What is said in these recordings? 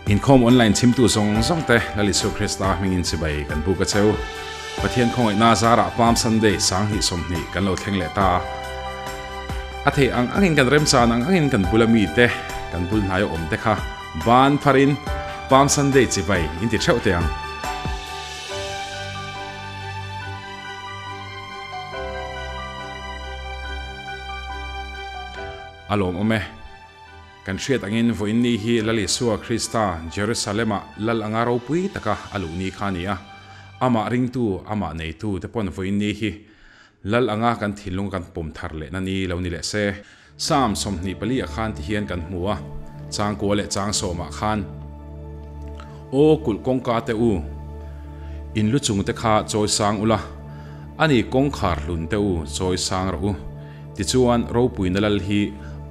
Inkhawm online chhimtu zawng zawng te Lal Isua Krista hmingin chibai kan buk a cheu. Pathian khawngaihna zarah Palm Sunday sanghnih 20 kan lo thleng leh ta. A thei ang angin kan remchan ang angin kan bula mi te, kan bul hnaia awm te kha ban pharin Palm Sunday chibai in ti theuh teh ang. A lawmawm e. Kan hriat angin vawiin ni hi Lal Isua Krista Jerusalem-ah Lal anga ropui taka a luh ni kha a ni a. Amah ringtu, amah neitu te pawn vawiin ni hi Lal anga kan thinlung kan pawm thar lehna ni lo ni leh se. Psalm 24 ah khan ti hian kan hmu a, chang kua leh chang sawmah khan, Aw kulh kawngka te u, in lu chung te kha chawi sang ula, ani kawngkhar hlun te u chawi sang rawh u. Tichuan, ropuina lal hi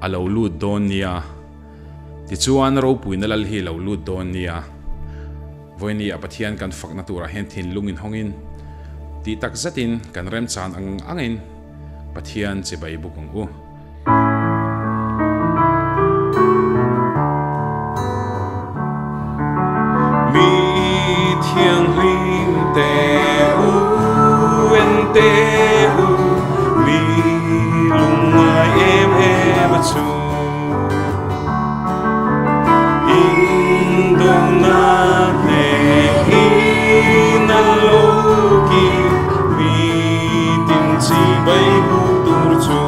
a lo lut dawn nia. Tichuan, ropuina lal hi a lo lut dawn nia. Vawiini a Pathian kan fakna turah hian thinlung inhawngin, tih tak zetin kan remchan ang angin Pathian chibai buk ang u. Mi thianghlim te u en te u mi lungngai em em a chu Indona hle in a lo kir mi tin chibai buk tur chu.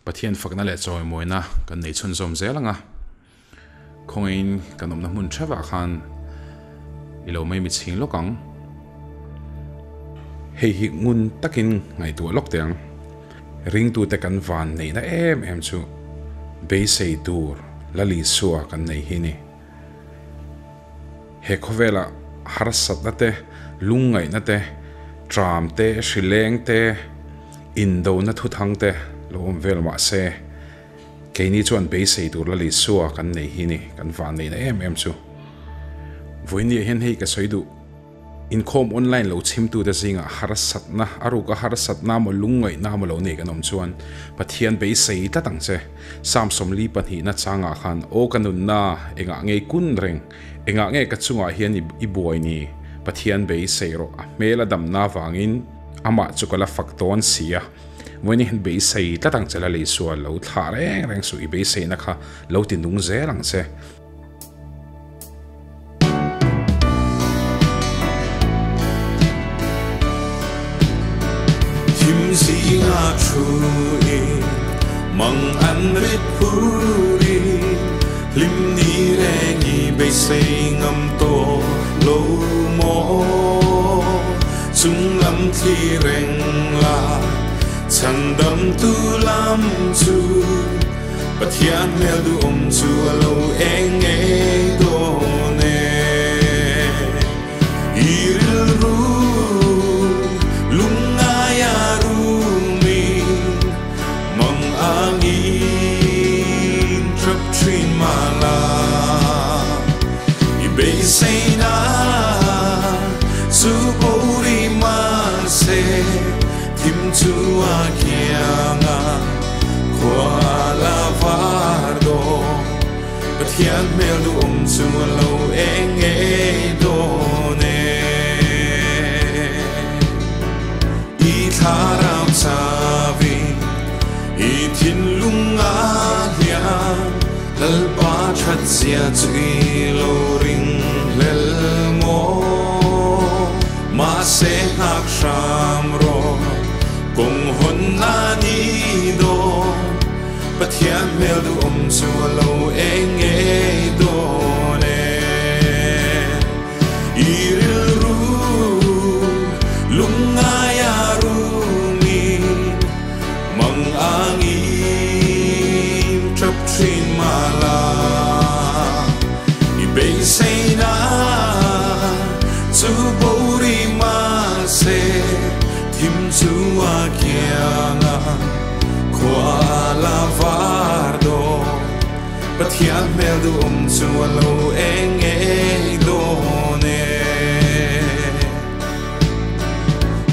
Pathian fakna leh chawimawina kan nei chhunzawm zel ang a, khawngaihin kan awmna hmun theuhah khan i lo mai mitchhing lawk ang. Hei hi ngun takin ngaihtuah lawk teh ang. Ringtute kan van neihna em em chu. Beisei tur Lal Isua kan nei hi ni. He khawvela harsatna te, lungngaihna te, tram te, hrileng te, indona thuthang te lo awm vel mah se, keini chuan beisei tur Lal Isua kan nei hi ni, kan vanneihna em em chu. Vawiinniah hian hei ka sawi duh. Inkhawm online lo chhimtute zingah harsatna, a ruka harsatna maw lungngaihna maw lo nei kan awm chuan Pathian beisei tlat ang che. Psalm 42 changah khan, Aw ka nunna, engah nge i kun reng? Engah nge ka chungah hian i buai ni? Pathian beisei rawh, a hmel a damna avangin amah chu ka la fak dawn si a. Vawiin hian beisei tlat ang che la Isua, lo thlah reng reng suh, i beiseina kha lo ti nung zel ang che. Thim zinga thuin mang an rit phurin hlim ni reng i beisei ngam tawh lo maw chung lam thli reng la chhandam tu lam chu Pathian hmel duhawm chu a lo eng ngei dawn e. I rilru lungngai a rumin mang angin tap thin mahla i beiseina chu bori mahse Thim chu a kiang a, khua la var dawn. Pathian hmel duhawm chu a lo eng ngei dawn e. I thlarau chavin i thinlung a hliam, Lalpa that zia chu i lo ring hlel maw? Mahse nghak hram rawh, kawng hawn a ni dawn, Pathian hmel duhawm chu a lo eng ngei dawn e. I rilru lungngai a rumin mang angin tap thin mahla i beiseina chu bori mahse thim chu a kiang a khua la var dawn Pathian hmel duhawm chu a lo eng ngei dawn e.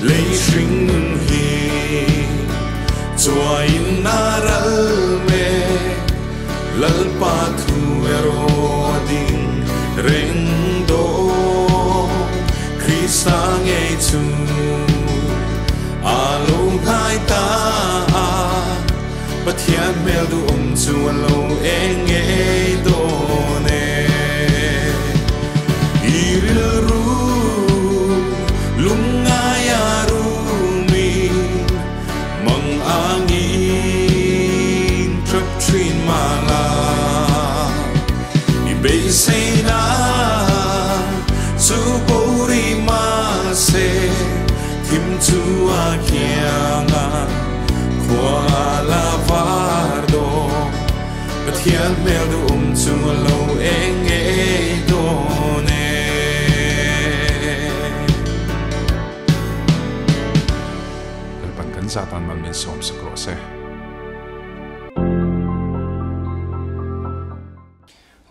Lei hring nun hi chuaiin a ral mek, Lalpa thu erawh a ding reng dawn. Krista ngei chu a lo nghai ta a, Pathian hmel duhawm chu a lo eng ngei dawn e. I rilru lungngai a rumin mang angin tap thin mahla i beiseina chu bori mahse thim chu a kiang a khua la var dawn Pathian hmel duhawm chu a lo eng ngei dawn e. Lalpan kan zatan mal min sawm sak rawh se.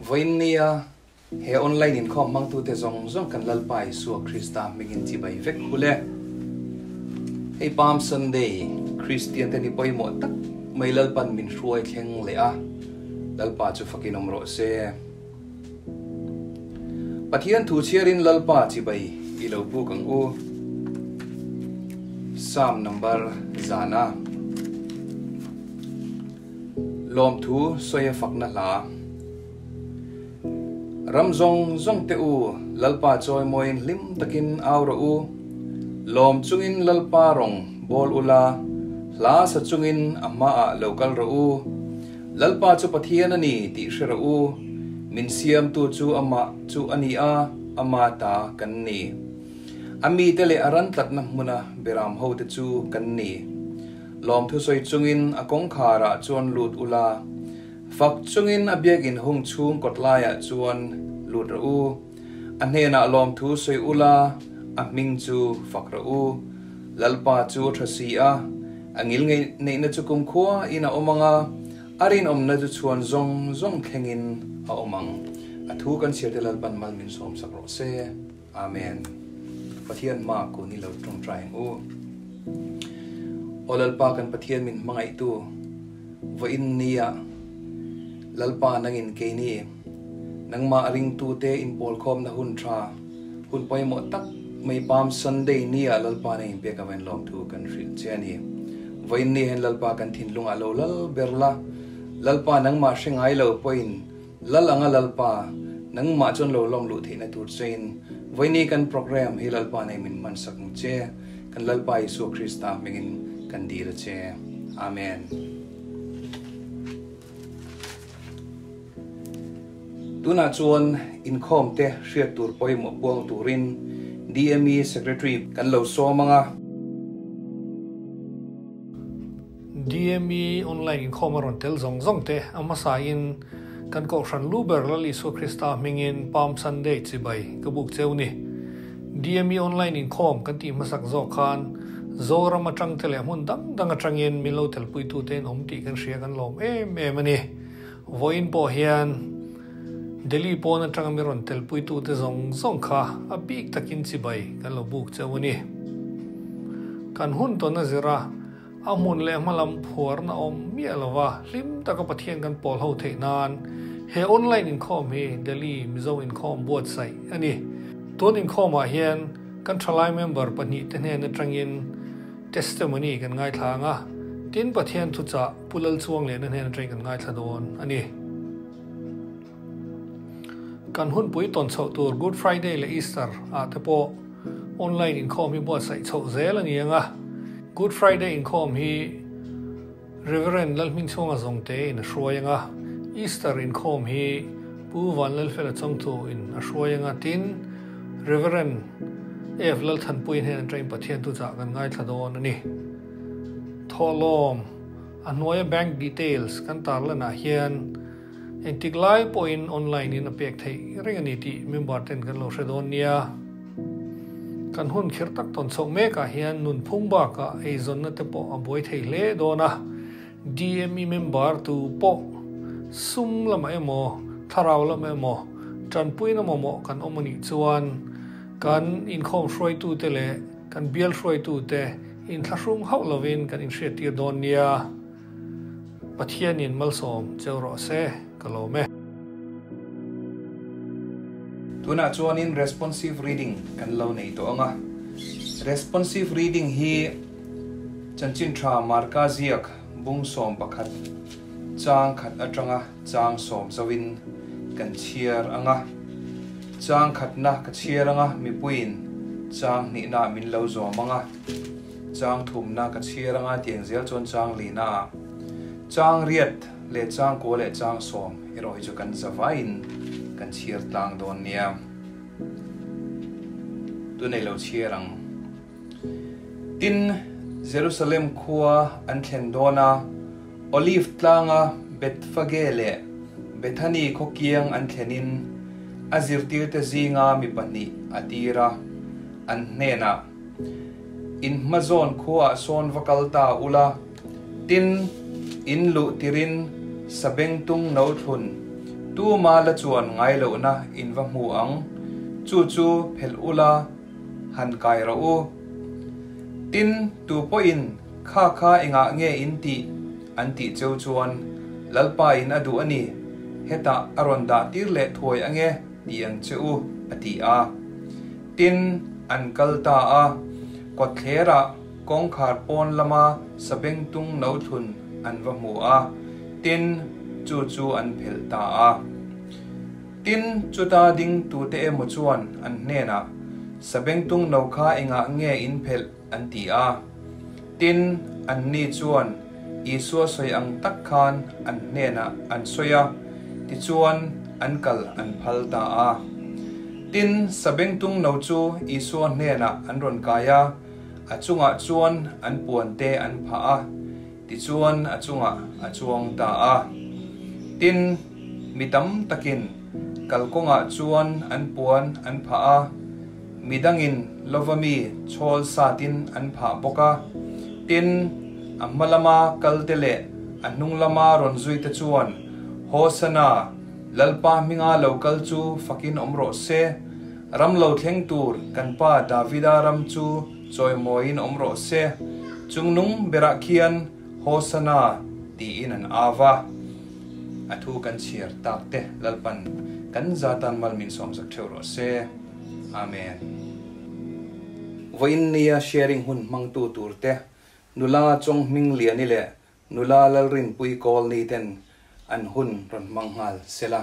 Vawiin nia he online inkhawm hmangtute zawng zawng kan Lalpa Isua Krista hmingin chibai vek hul e. Hei Palm Sunday, Kristian te ni pawimawh tak mai Lalpan min hruai thleng leh a, Lalpa chu fakin awm rawh se. Pathian thu chhiarin Lalpa chibai i lo buk ang u. Psalm number zana. Lawmthu sawi a fakna hla. Ram zawng zawng te u, Lalpa chawimawiin hlim takin au rawh u. Lawm chungin Lalpa rawng bawl ula, hla sa chungin a hmaah lo kal rawh u. Lalpa chu Pathian a ni tih hre rawh u, min siamtu chu amah chu a ni a, ama ta kan ni. A mite leh a ran tlatna hmuna beram hote chu kan ni. Lawmthu sawi chungin a kawngkharah chuan lut ula. Fak chungin a biakin hung chhung kawtlaiah chuan lut rawh u. A hnenah lawmthu sawi ula, a hming chu fak rawh u. Lalpa chu a tha si a, a ngil neihna chu kumkhua in a awm ang a, a rinawmna chu chhuan zawng zawng thlengin a awm ang. A thu kan chhiar te Lalpan mal min sawm sak rawh se. Amen. Pathian hma kun i lo tawngtai ang u. Aw Lalpa kan Pathian min hmangaihtu, vawiin nia Lalpa nangin keini nangmah ringtute inpawlkhawmna hun tha, hun pawimawh tak mai Palm Sunday nia Lalpa nangin pek avain lawmthu kan hrilh che a ni. Vawiin ni hian Lalpa kan thinlungah lo lal ber la, Lalpa nangmah hre ngai lo pawhin Lal anga Lalpa, nangmah chuan lo lawm luh theihna tur chein vawiini kan program hi Lalpa nei min hmansak ang che, kan Lalpa Isua Krista hmingin kan dil a che. Amen. Tunah chuan inkhawm te hriat tur pawimawh puang turin DME Secretary kan lo sawm ang a. DME online inkhawm a rawn tel zawng zawng te a hmasain kan Kohhran lu ber Lal Isua Krista hmingin Palm Sunday chibai ka buk cheu ni. DME online inkhawm kan tih hmasak zawk khan Zoram atang te leh hmun dang dang atangin min lo telpuitu te in awm tih kan hria kan lawm em em a ni. Vawiin pawh hian Delhi pawn atanga mi rawn telpuitu te zawng zawng kha a bik takin chibai kan lo buk cheu a ni. Kan hun tawn a zir a, a hmun leh hmalam phuarna awm miah lova hlim taka Pathian kan pawl ho theih nan he online inkhawm hi Delhi Mizo inkhawm buatsaih a ni. Tun inkhawmah hian kan thalai member pahnihte hnen atangin testimony kan ngaithla ang a, tin Pathian thuchah Pu Lalchuangliana hnen atangin kan ngaithla dawn a ni. Kan hunpui tawn chhoh tur Good Friday leh Easter ah te pawh online inkhawm hi buatsaih chhoh zel a ni ang a. Good Friday inkhawm hi Reverend Lalhmingchhunga Zawngte in a hruai ang a, Easter inkhawm hi Pu Vanlalfela Chawngthu in a hruai ang a, tin Reverend F Lalthanpui hnen atangin Pathian thuchah kan ngaithla dawn a ni. Thawhlawm, A hnuaia bank details kan tarlanah hian engtik lai pawhin online in a pek theih reng a ni tih member ten kan lo hre dawn nia. Kan hun khirh tak tawn chhoh mekah hian nunphung bakah eizawnna te pawh a buai thei hle dawn a, DME member tu pawh sum lamah emaw thlarau lamah emaw tanpuina mamawh kan awm a nih chuan kan inkhawm hruaitute leh kan bial hruaitute Inthlahrung hauh lovin kan inhriattir dawn nia. Pathianin malsawm cheu rawh se, ka lawm e. Tunah chuanin responsive reading kan lo nei tawh ang a. Responsive reading hi chanchin tha Marka ziak bung 11 chang khat atanga chang 10 zoin kan chhiar ang a. Chang khatna ka chhiar ang a, mipuiin chang hnihna min lo zawm ang a. Chang thumna ka chhiar ang a, tiang zel chuan chang lina ah chang riat leh chang kua leh chang 10 erawh hi chu kan zavaiin kan chhiar tlang dawn nia. Tunei lo chhiar ang. Tin, Jerusalem khua an thlen dawn a, Olive tlanga Bethphage leh Bethany khaw kiang an thlenin a zirtirte zinga mi pahnih a tir a, an hnenah, In hmazawn khuaah sawn va kal ta ula, tin, in luh tirin sabengtung no thlun tuma la chuan ngai lohna in va hmu ang, chu chu phelh ula, han kai rawh u. Tin, tu pawhin kha kha engah nge in tih an tih cheu chuan Lalpa in a duh a ni, hetah a rawn dah tir leh thuai ange ti ang che u, a ti a. Tin, an kal ta a, kawtthlerah kawngkhar pawn lama sabengtung no thlun an va hmu a, tin, chu chu an phelh ta a. Tin, chuta ding tute emaw chuan an hnenah, Sabengtung no kha engah nge in phelh? an ti a. Tin, anni chuan Isua sawi ang tak khan an hnenah an sawi a, tichuan an kal an phal ta a. Tin, sabengtung no chu Isua hnenah an rawn kai a, a chungah chuan an puante an phah a, tichuan a chungah a chuang ta a. Tin, mi tam takin kalkawngah chuan an puan an phah a, midangin lova mi chhawl satin an phah bawk a. Tin, a hma lama kalte leh a hnung lama rawn zuite chuan, Hosana, Lalpa hminga lo kal chu fakin awm rawh se, ram lo thleng tur kan pa Davida ram chu chawimawiin awm rawh se, chungnung berah khian Hosana tiin an au a. A thu kan chhiar tak te Lalpan kan zatan mal min sawmzak theuh rawh se. Amen. Vawiin nia sharing hun hmangtu turte nula Chawnghming Liani leh nula Lalrinpui Kawlni ten an hun rawn hmang nghal sela.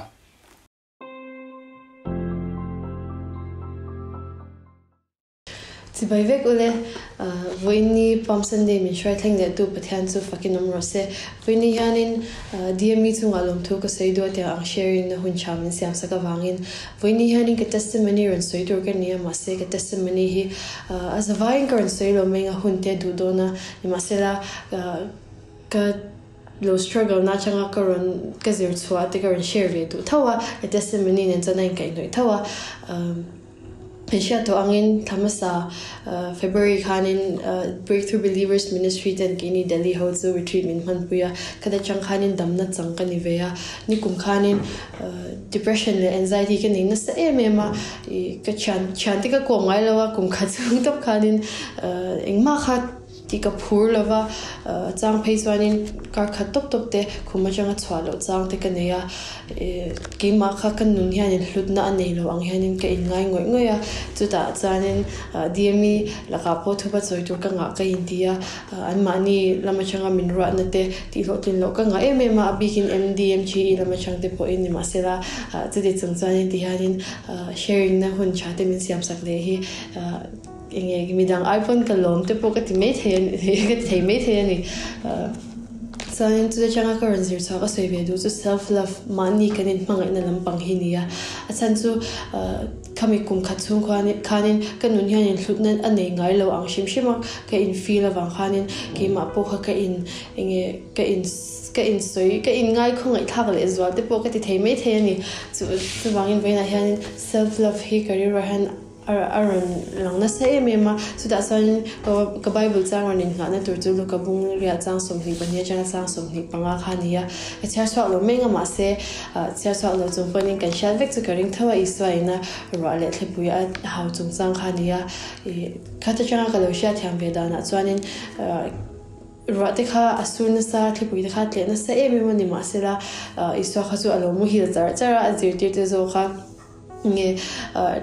Chibai vek ule, Vawiinni Palm Sunday min hruai thleng leh tu Pathian chu fakin awm rawh se. Vawiinni hianin DME chungah lawmthu ka sawi duh a tiang ang sharing na hun tha min siam sak avangin Vawiinni hianin ka testimony rawn sawi tur ka ni a, mahse ka testimony hi a zavaiin ka rawn sawi lo mai anga hun te duh dawn a, nimahsela ka lo struggle na atanga ka rawn ka zir chhuah te ka rawn share ve duh tho a, ka testimony nen chuan a inkaihhnawih tho a. Kan hriat tawh angin thla hmasa February khanin Breakthrough Believers Ministry ten keini Delhi ho chu retreat min hmanpui a, khat atang khanin damna chang ka ni ve a, nikum khanin depression leh anxiety ka nei nasa em em a, ih ka thian thiante ka kawm ngai lo a, kum khat chhung tawp khanin engmah kha Tih ka phur lo va, chang phei chuanin kar khat tawp tawp te khum atanga chhuah loh chang te ka nei a, keimah kha ka nun hianin hlutna a nei lo ang hianin ka inngai ngawih ngawih a, chutah chuanin DME lakah pawh thupa chawi tur ka ngah ka inti a, anmahni lam atanga min ruahna te tih hlawhtlin loh ka ngah em em a, a bikin MDMGE lam atang te pawhin nimahsela chuti chung chuanin tihianin sharing na hun tha te min siamsak leh hi. Enge midang ai pawn ka lawm te pawh ka ti mai thei a ni, ka ti thei mai thei a ni. Chuanin chu atanga ka rawn zir chhuah ka sawi ve duh chu self love mahni kan inhmangaihna lampang hi ni a. A chhan chu khami kum khat chhung khuan khanin ka nun hian inhlutna a nei ngai lo ang hrim hrim a, ka in feel avang khanin keimah pawh kha ka in enge ka in ka in sawi ka in ngai khawngaihthlak leh zual te pawh ka ti thei mai thei a ni. Chu chuvangin vawiinah hianin self love hi ka rilruah hian A rawn lang nasa em em a, chutah chuanin ka Bible chang rawn innghahna tur chu Luka bung riah chang 22 atanga chang 25 kha a ni a, ka chhiar chhuak lo meng a, mahse chhiar chhuak lo chung pawhin kan hriat vek chu ka ring tho a, Isua ina ruah leh thlipui a hau chungchang kha a ni a, khat atanga ka lo hriatthiam ve danah chuanin ruah te kha a sur nasa, thlipui te kha a tleh nasa em em a ni, mahsela Isua kha chu a lo muhil char char a, a zirtirte zawk a. Nge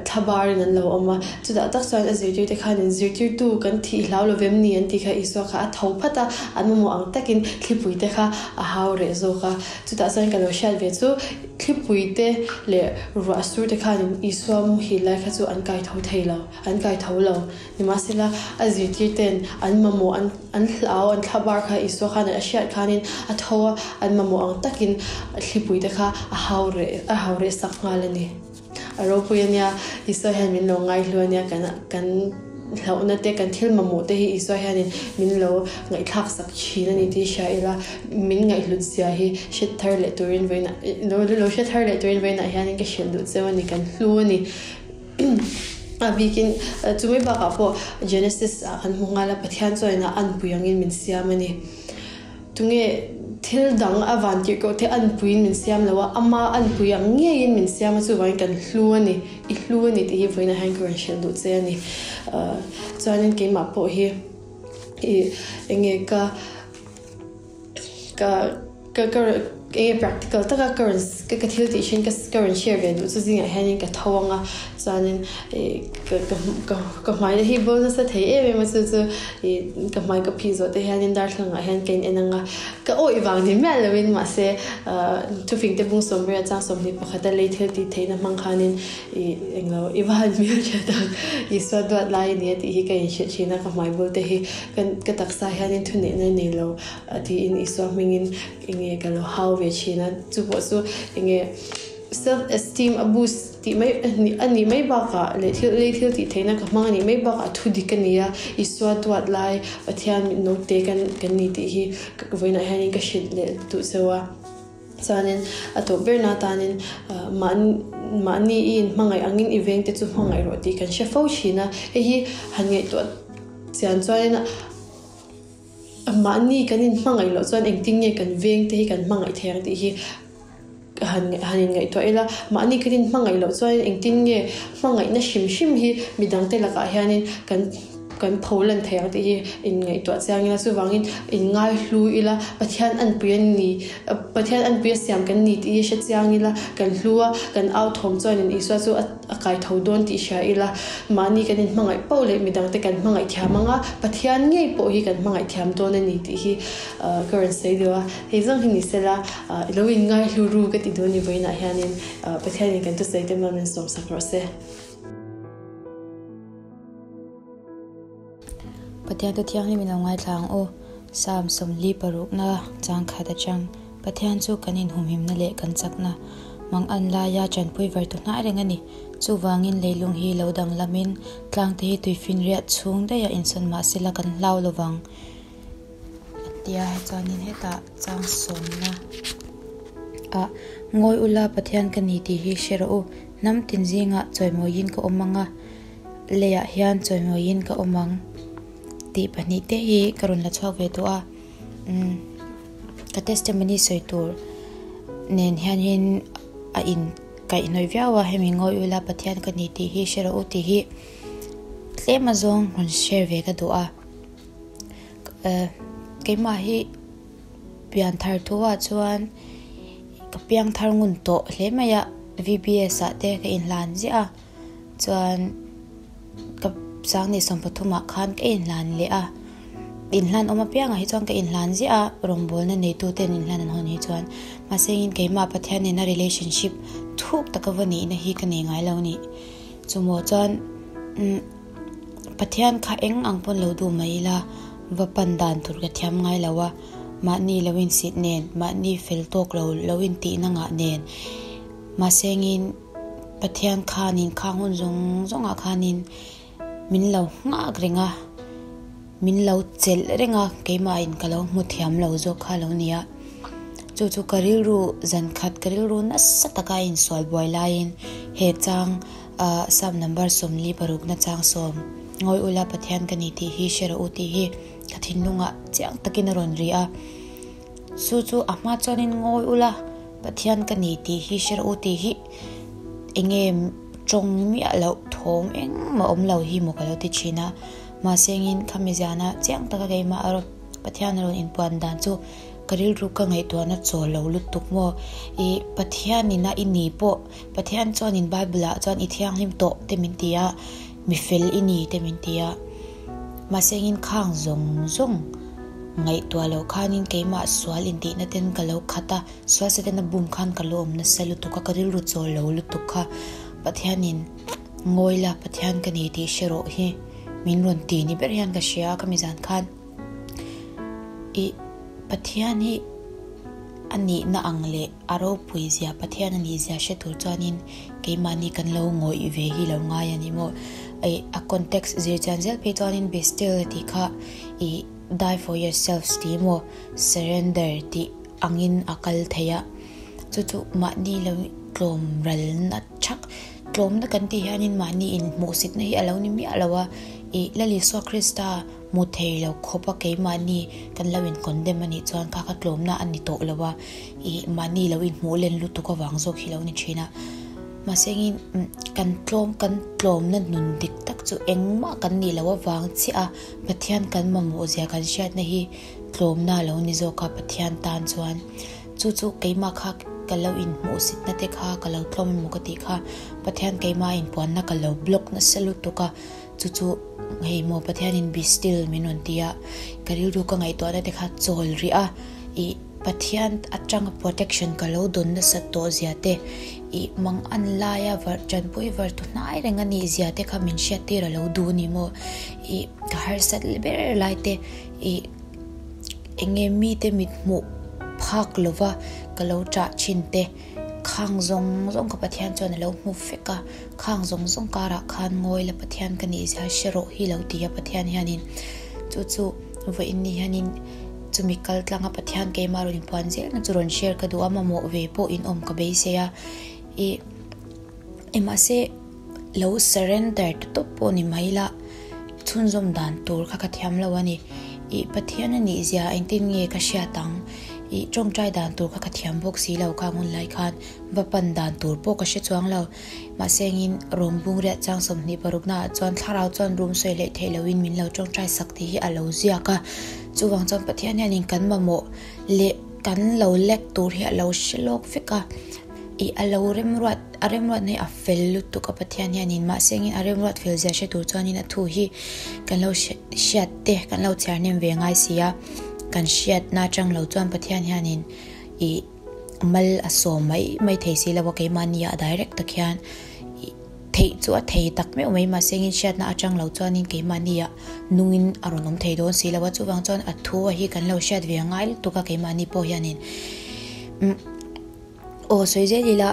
thlabar in an lo awm a, chutah tak chuan a zirtirte khan in zirtirtu kan thih hlau lo vem ni an tih kha Isua kha a tho phat a, an mamawh ang takin thlipui te kha a hau reh zawk a, chutah chuan ka lo hriat ve chu thlipui te leh ruah sur te khan in Isua muhil lai kha chu an kai tho thei lo, an kai tho lo. Nimahsela a zirtirten an mamawh an an hlau an thlabar kha Isua khan a hriat khanin a tho a, an mamawh ang takin thlipui te kha a hau reh a hau reh sak nghal a ni. A ropui a nia, Isua hian min lo ngaihlu a nia, kan kan hlauhna te kan thil mamawh te hi Isua hianin min lo ngaihthlak sak thin a ni tih hria ila, min ngaihhlut zia hi hre thar leh turin vawiinah lo lo hre thar leh turin vawiinah hianin ka hrilh duh cheu a ni, kan hlu a ni. A bikin chumi bakah pawh Genesis ah kan hmu nghal a, Pathian chuan a anpui angin min siam a ni. Tunge thil dang a van tirhkoh te anpuiin min siam lo a, ama anpui ang ngeiin min siam a, chuvangin kan hlu a ni, i hlu a ni tih hi vawiinah hian ka rawn hrilh duh che a ni. Chuanin keimah pawh hi i enge ka Ka ka ka enge practical taka ka rawn ka ka thil tih thin ka ka rawn share ve duh chu zingah hianin ka tho ang a chuanin ih ka ka ka ka hmai te hi bawl nasa thei em em a chu chu ih ka hmai ka phih zawh te hianin darthlangah hian ka in en ang a ka awih vang ni miah lovin mahse ah thufing te bung sawm riat chang 21 a lei thil tih theihna hmang khanin ih englo i va han hmel tha tak Isua duat lai a ni a tih hi ka inhrilh thin a ka hmai bul te hi Kan ka taksa hianin thuneihna nei lo a tiin Isua hmingin enge ka lo hau ve thin a, chu pawh chu enge self esteem a boost tih mai a nih mai bakah leh thil lei thil tih theihna ka hmang a nih mai bakah thu dik a ni a, Isua duat lai Pathian mit naute kan kan ni tih hi vawiinah hianin ka hrilh leh duh cheu a. Chuanin a tawp ber na tanin mahni i inhmangaih angin i vengte chu hmangaih rawh tih kan hre fo thin a. Hei hi han ngaihtuah chian chuanin mahni kan inhmangaih loh chuan engtin nge kan vengte hi kan hmangaih thei ang tih hi han han inngaihtuah ila. Mahni kan inhmangaih loh chuanin engtin nge hmangaihna hrim hrim hi midangte lakah hianin kan kan pho lan thei ang tih hi inngaihtuah chiang ila chuvangin inngaihlu ila Pathian anpui an ni Pathian anpui a siam kan ni tih hi hre chiang ila kan hlu a kan au thawm chuanin Isua chu a kai tho dawn tih hria ila mahni kan inhmangaih poh leh midangte kan hmangaih thiam anga Pathian ngei pawh hi kan hmangaih thiam dawn a ni tih hi ka rawn sawi deuh a hei zawng hi ni sela i lo inngaihlu ru ka ti dawn ni vawiinah hianin Pathianin kan thusawi te hma min sawmsak rawh se. Pathian tu thianghlim in lo ngaithla ang u. Psalm 46na chang khat atang Pathian chu kan inhumhimna leh kan chakna mang an laia tanpui var tu hnai reng a ni. Chuvangin leilung hi lo danglamin tlangte hi tuifinriat chhung daih a insawn mahsela kan hlau lovang a tia. Chuanin hetah chang sawmna ah Ngawi ula Pathian ka ni tih hi hre rawh u. Hnam tin zingah chawimawiin ka awm ang a. Leiah hian chawimawiin ka awm ang tih pahnih te hi ka rawn la chhuak ve tawh a umm ka testimony sawi tur nen hianin a in kaihhnawih viau a hemi ngawi ula Pathian ka ni tih hi hre rawh u tih hi tlem a zawng rawn share ve ka duh a eh keimah hi pian thar thu ah chuan ka piang thar ngun tawh hle mai a V_B_S ah te ka inhlan ziah a. Chuan ka sang ni 30 ah khan ka inhlan leh a, inhlan awm apiangah hi chuan ka inhlan ziah a, rawngbawlna neitu ten inhlan an hawn hi chuan mahse engin keimah Pathian nena relationship thuk taka va nihna hi ka nei ngai lo ni. Chumaw chuan umm Pathian kha eng ang pawn lo duh mai ila va pan dan tur ka thiam ngai lo a, mahni lo insit nen, mahni fel tawk lo lo intihna ngah nen mahse engin. Pathian khanin khang hun zawng zawngah khanin min lo nghak reng a, min lo chelh reng a, keimahin ka lo hmu thiam lo zawk kha lo ni a. Chu chu ka rilru zan khat ka rilru nasa taka insual buai laiin he chang ah Psalm number 46 na chang sawm Ngawi ula Pathian ka ni tih hi hre rawh u tih hi ka thinlungah chiang takin a rawn ri a. Chu chu a hma chuanin ngawi ula. Pathian ka ni tih hi hre rawh u tih hi enge tawng miah loh thawm engmah awm lo hi maw ka lo ti thin a, mahse engin khami ziahna chiang taka keimah a rawn Pathian a rawn inpuan dan chu ka rilru ka ngaihtuahna chawl lo lutuk maw ih Pathian ina i ni pawh Pathian chuanin Bible ah chuan i thianghlim tawh te min ti a, mi fel i ni te min ti a, mahse engin khang zawng zawng ngaihtuah loh khanin keimah sual intihna ten ka lo khat a, sual setana bum khan ka lo awm nasa lutuk a, ka rilru chawl lo lutuk kha Pathianin ngawi la Pathian ka ni tih hre rawh hi min rawn ti ni ber hian ka hria a, ka mizan khan ih Pathian hi a nihna ang leh a ropui zia Pathian a nih zia hre tur chuanin keimahni kan lo ngawih ve hi lo ngai a ni maw ih a context zir chian zel phei chuanin be still a tih kha ih die for yourselves tih emaw surrender tih angin a kal thei a chu chu mahni lo tlawm ral na thak tlawmna kan tih hianin mahni inhmuhsitna hi a lo ni miah lo a ih Lal Isua Krista hmu thei lo khawp a keimahni kan lo in condemn a nih chuan kha kha tlawmna a ni tawh lo a ih mahni lo inhmuh len lutuk avang zawk hi lo ni thin a mahse engin kan tlawm kan tlawmna nun dik tak chu engmah kan nih loh avang chiah a Pathian kan mamawh zia kan hriatna hi tlawmna a lo ni zawk a Pathian tan chuan chu chu keimah kha ka lo inhmuhsitna te kha ka lo tlawm emaw ka tih kha Pathian keimah inpuanna ka lo block nasa lutuk a chu chu hei maw Pathianin be still min rawn ti a ka rilru ka ngaihtuahna te kha chawl rih a ih Pathian atanga protection ka lo dawn nasa tawh zia te ih mang an laia var tanpui var tu hnai reng a nih zia te kha min hriat tir a lo duh a ni maw ih ka harsat ber lai te ih eng nge mite mit hmuh phak lova ka lo chah thin te khang zawng zawng ka Pathian chuan a lo hmu fek a khang zawng zawng karah khan ngawi la Pathian ka nih zia hre rawh hi lo ti a Pathian hianin chu chu vawiin ni hianin. Chumi kal tlanga Pathian keimah rawn inpuan zelna chu rawn share ka duh a, mamawh ve pawh in awm ka beisei a. Ih, mahse lo surrender ta tawp pawh ni mai la, chhunzawm dan tur kha ka thiam lo a ni. Ih, Pathian a nih zia engtin nge ka hriat ang? Ih, tawngtai dan tur kha ka thiam bawk si lo kha ngun lai khan va pan dan tur pawh ka hre chuang lo. Mahse engin rawng bung riah chang 26 naah chuan thlarau chuan rum sawi leh theih loin min lo tawngtai sak tih hi a lo ziak a. Chuvang chuan Pathian hianin kan mamawh leh kan lo lek tur hi a lo hre lawk vek a. Ih a lo remruat a remruatna hi a fel lutuk a Pathian hianin mahse engin a remruat fel zia hre tur chuanin a thu hi kan lo hriat te kan lo chhiar hnem ve ngai si a. Kan hriatna atang lo chuan Pathian hianin ih mal a sawm mai mai thei si lo a keimahni ah direct tak hian theih chu a thei tak meuh mai mahse engin hriatna atang lo chuanin keimahni ah nungin a rawn awm thei dawn si lo a chuvang chuan a thu a hi kan lo hriat ve a ngai lutuk a keimahni pawh hianin umm aw sawi zel ila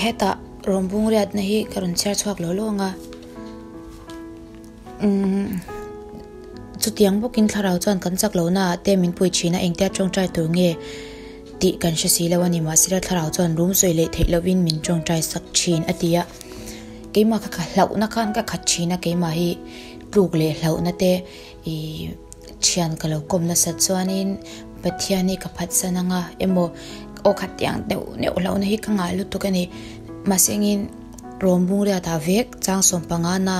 hetah rawn bung riatna hi ka rawn chhiar chhuak lo lo ang a umm chutiang bawkin thlarau chuan kan chak lohna ah te min pui thin a engtia tawngtai tur nge. Tih kan hre si lo a ni, mahsela thlarau chuan rum sawi leh theih lovin min tawngtai sak thin a ti a. Keimah kha ka hlauhna khan ka khat thin a, keimah hi tluk leh hlauhna te ih thian ka lo kawm nasat chuanin Pathian hi ka phatsan anga emaw aw khat tiang neuh neuh hlauhna hi ka ngah lutuk a ni. Mahse engin rawng bung riatah vek chang 15 na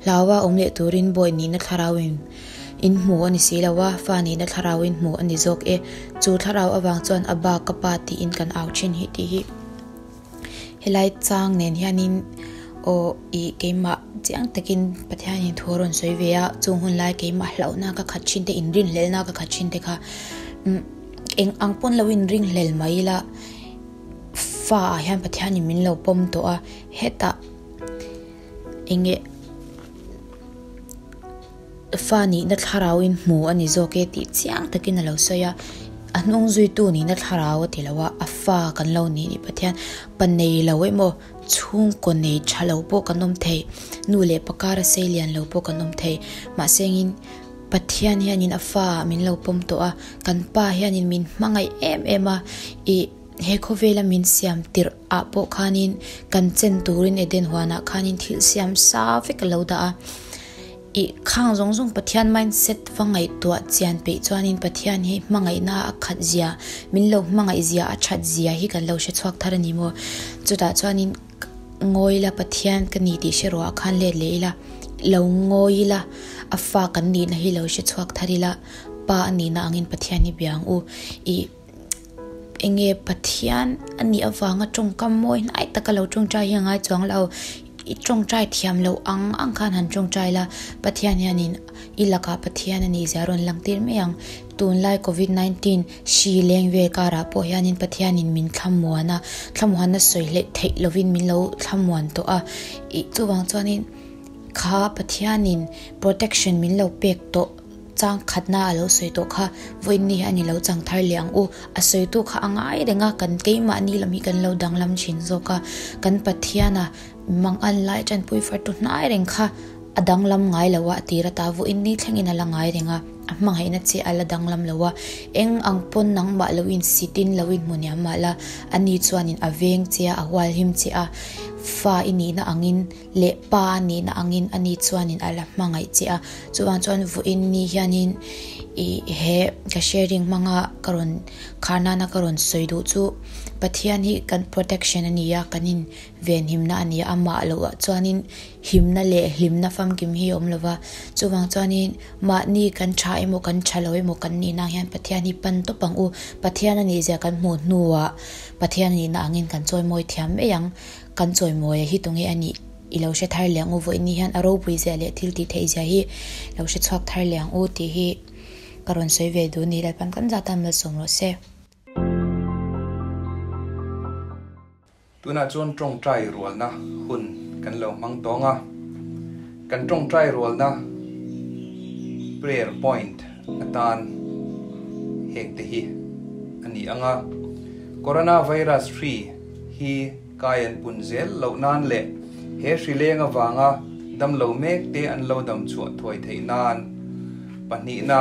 hlaua awm leh turin bawi nihna thlarauin In hmu a ni si lo a, fa nihna thlarau in hmu a ni zawk e. Chu thlarau avang chuan a ba ka pa tiin kan au thin hi tih hi helai chang nen hianin aw ih keimah chiang takin Pathianin thu a rawn sawi ve a, chung hun lai keimah hlauhna ka khat thin te, inrinhlelna ka khat thin te kha umm eng ang pawn lo inringhlel mai ila fa ah hian Pathianin min lo pawm tawh a, hetah eng nge. Fa nihna thlarau in hmu a ni zawk e tih chiang takin a lo sawi a, a hnung zuitu nihna thlarau a ti lo a, a fa kan lo nih ni Pathian pa nei lo emaw chhungkaw nei tha lo pawh kan awm thei, nu leh pa kara sei lian lo pawh kan awm thei, mahse engin Pathian hianin a fa min lo pawm tawh a, kan pa hianin min hmangaih em em a, ih he khawvela min siam tirh ah pawh khanin kan chen turin Eden huanah khanin thil siam sa vek a lo dah a. Ih khang zawng zawng Pathian mindset va ngaihtuah chian peih chuanin Pathian hi hmangaihna a khat zia, min lo hmangaih zia a that zia hi kan lo hre chhuak thar a ni maw? Chutah chuanin ngawi ila Pathian ka ni tih hre ruah khan let leh ila, lo ngawi ila a fa kan nihna hi lo hre chhuak thar ila, Pa a nihna angin Pathian hi bia ang u. Ih enge Pathian a nih avanga tawngkam mawi hnai taka lo tawngtai hi a ngai chuang lo, i tawngtai thiam loh ang ang khan han tawngtai la, Pathian hianin i lakah Pathian a nih zia rawn lang tir mai ang. Tunlai Covid 19 hri leng vel karah pawh hianin Pathianin min thlamuan a, thlamuanna sawi hleih theih lovin min lo thlamuan tawh a, ih chuvang chuanin kha Pathianin protection min lo pek tawh. Chang khatna a lo sawi tawh kha, vawiin ni hi a ni lo chang thar leh ang u. A sawitu kha a ngai reng a, kan keimahni lam hi kan lo danglam thin zawk a. Kan Pathiana mang an lai tanpui fartu hnai reng kha a danglam ngai lo a, a tir ata vawiin ni thlengin a la ngai reng a, a hmangaihna che a la danglam lo a. Eng ang pawn nangmah lo insitin lo inhmu niam mah la, ani chuanin a veng che a, a hualhim che a, fa i nihna angin, leh pa a nihna angin ani chuanin a la hmangaih che a, chuvang chuan vawiin ni hianin ih he ka sharing hmanga ka rawn khar nana ka rawn sawi duh chu Pathian hi kan protection a ni a, kan in venhimna a ni a, amah loh ah chuanin himna leh hlimna famkim hi a awm lova, chuvang chuanin mahni kan tha emaw kan tha lo emaw kan nihna ang hian Pathian hi pan tawp ang u, Pathian a nih zia kan hmuh hnuah Pathian a nihna angin kan chawimawi thiam mai ang. Kan chawimawi a hi tunge a nih i lo hre thar leh ang u, vawiin ni hian a ropui zia leh thil tih theih zia hi lo hre chhuak thar leh ang u tih hi ka rawn sawi ve duh ni Lalpan kan zat tan malsawm rawh se. Tunah chuan tawngtai rualna hun kan lo hmang tawng a, kan tawngtai rualna prayer point atan heng te hi a ni ang a, Coronavirus hri hi kai an pun zel loh nan leh he hrileng avanga damlo mek te an lo dam chhuah thuai theih nan. Pahnihna,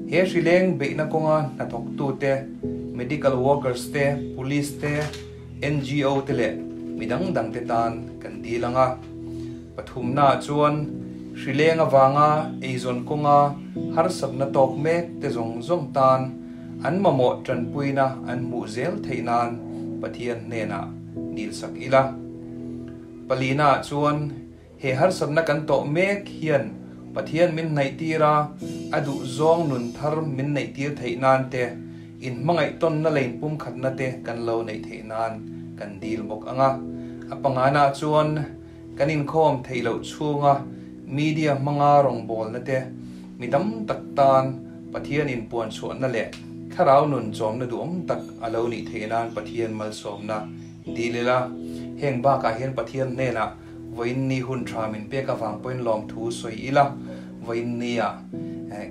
He hrileng beihna kawnga hnathawktute, medical workers te, police te, ngo te leh midang dangte tan kan dil ang a. Pathumnaah chuan hrileng avanga eizawn kawnga harsatna tawk mek te zawng zawng tan an mamawh tanpuina an hmuh zel theih nan Pathian hnenah dilsak ila. Palinaah chuan He harsatna kan tawh mek hian Pathian min hnaihtir a, a duhzawng nun thar min neihtir theih nan te, inhmangaih tawnna leh inpumkhatna te kan lo neih theih nan kan dil bawk ang a. A pangana chuan kan inkhawm theih loh chhunga media hmanga rawngbawlna te, mi tam tak tan Pathian inpuanchhuahna leh thlarau nun chawmna duhawm tak a lo nih theih nan Pathian malsawmna dil ila. Heng bakah hian Pathian hnenah Vawiin ni hun tha min pek avang pawhin lawmthu sawi ila, vawiin nia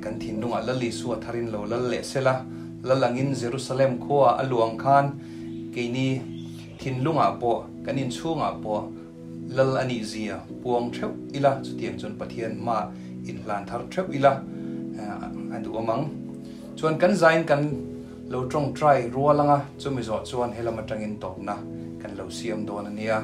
kan thinlungah Lal Isua tharin lo lal leh sela, lal angin Jerusalem khua a luang khan keini thinlungah pawh kan inchhungah pawh lal a nih zia puang theuh ila, chutiang chuan Pathian hma inhlan thar theuh ila a duhawm ang. Chuan kan zain kan lo tawngtai rual anga chumi zawh chuan helam atangin tawpna kan lo siam dawn a nia.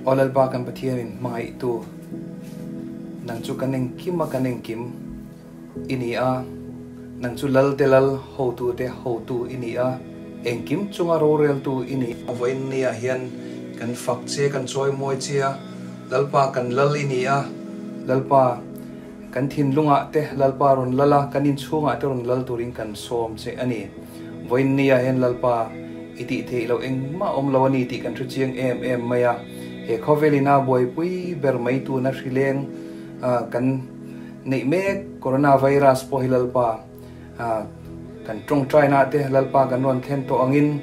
Aw Lalpa kan Pathianin hmangaihtu, nang chu kan engkim a kan engkim i ni a, nang chu Lalte Lal, hotute hotu i ni a, engkim chunga roreltu i ni. A vawiin niah hian kan fak che, kan chawimawi che a, Lalpa kan Lal i ni a, Lalpa kan thinlungah te Lalpa rawn lal a, kan inchhungah te rawn lal turin kan sawm che a ni. Vawiin niah hian Lalpa i tih theih loh engmah awm lo a ni tih kan hre chiang em em mai a. He khawvelin a buaipui ber mai tuna hrileng kan neih mek Coronavirus pawh hi Lalpa kan tawngtaina te Lalpa kan rawn thlen tawh angin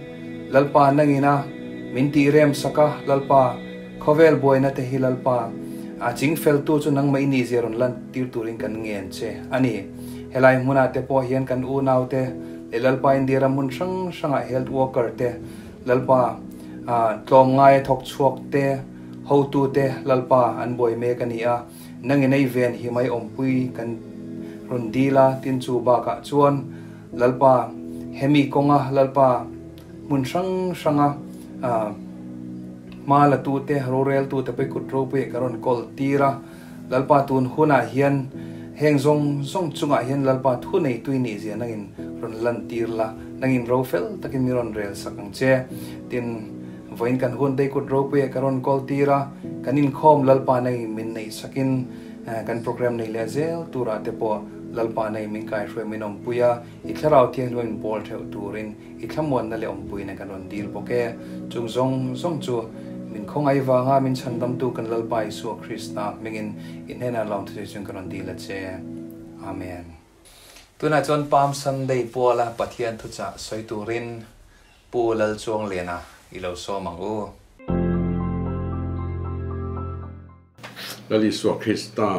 Lalpa nangina min tih rem sak a, Lalpa khawvel buaina te hi Lalpa a chingfeltu chu nangmah i nihzia rawn lantir turin kan ngen che a ni. Helai hmunah te pawh hian kan unaute leh Lalpa India ram hmun hrang hrangah health worker te, Lalpa tlawmngaia thawk chhuak te, hotu te Lalpa an buai mek a ni a, nangin ei ven hi mai awmpui kan rawn dil a, tin chu bakah chuan Lalpa hemi kawnga Lalpa hmun hrang hranga hma la tu te, rorel tu te pawh i kut ropui ah ka rawn kawl tir a. Lalpa tun hunah hian heng zawng zawng chungah hian Lalpa thu nei tui nih zia nangin rawn lantir la, nangin ro fel takin mi rawn rel sak ang che. Tin, vawiin kan hun te kut ropuiah ka rawn kawl tir a, kan inkhawm Lalpa nangin min neih sakin kan program nei leh zel turah te pawh Lalpa nangin min kaihruai min awmpui a, i thlarau thianghlim in pawl theuh turin I thlamuanna leh awmpuina kan rawn dil bawk e. Chung zawng zawng chu min khawngaih vanga min chhandamtu kan Lalpa Isua Krista hmingin i hnenah lawmthu chung kan rawn dil a che. Amen. Tunah chuan Palm Sunday puala Pathian thuchah sawi turin Pu Lalchuangliana i lo sawm ang u. Lal Isua Krista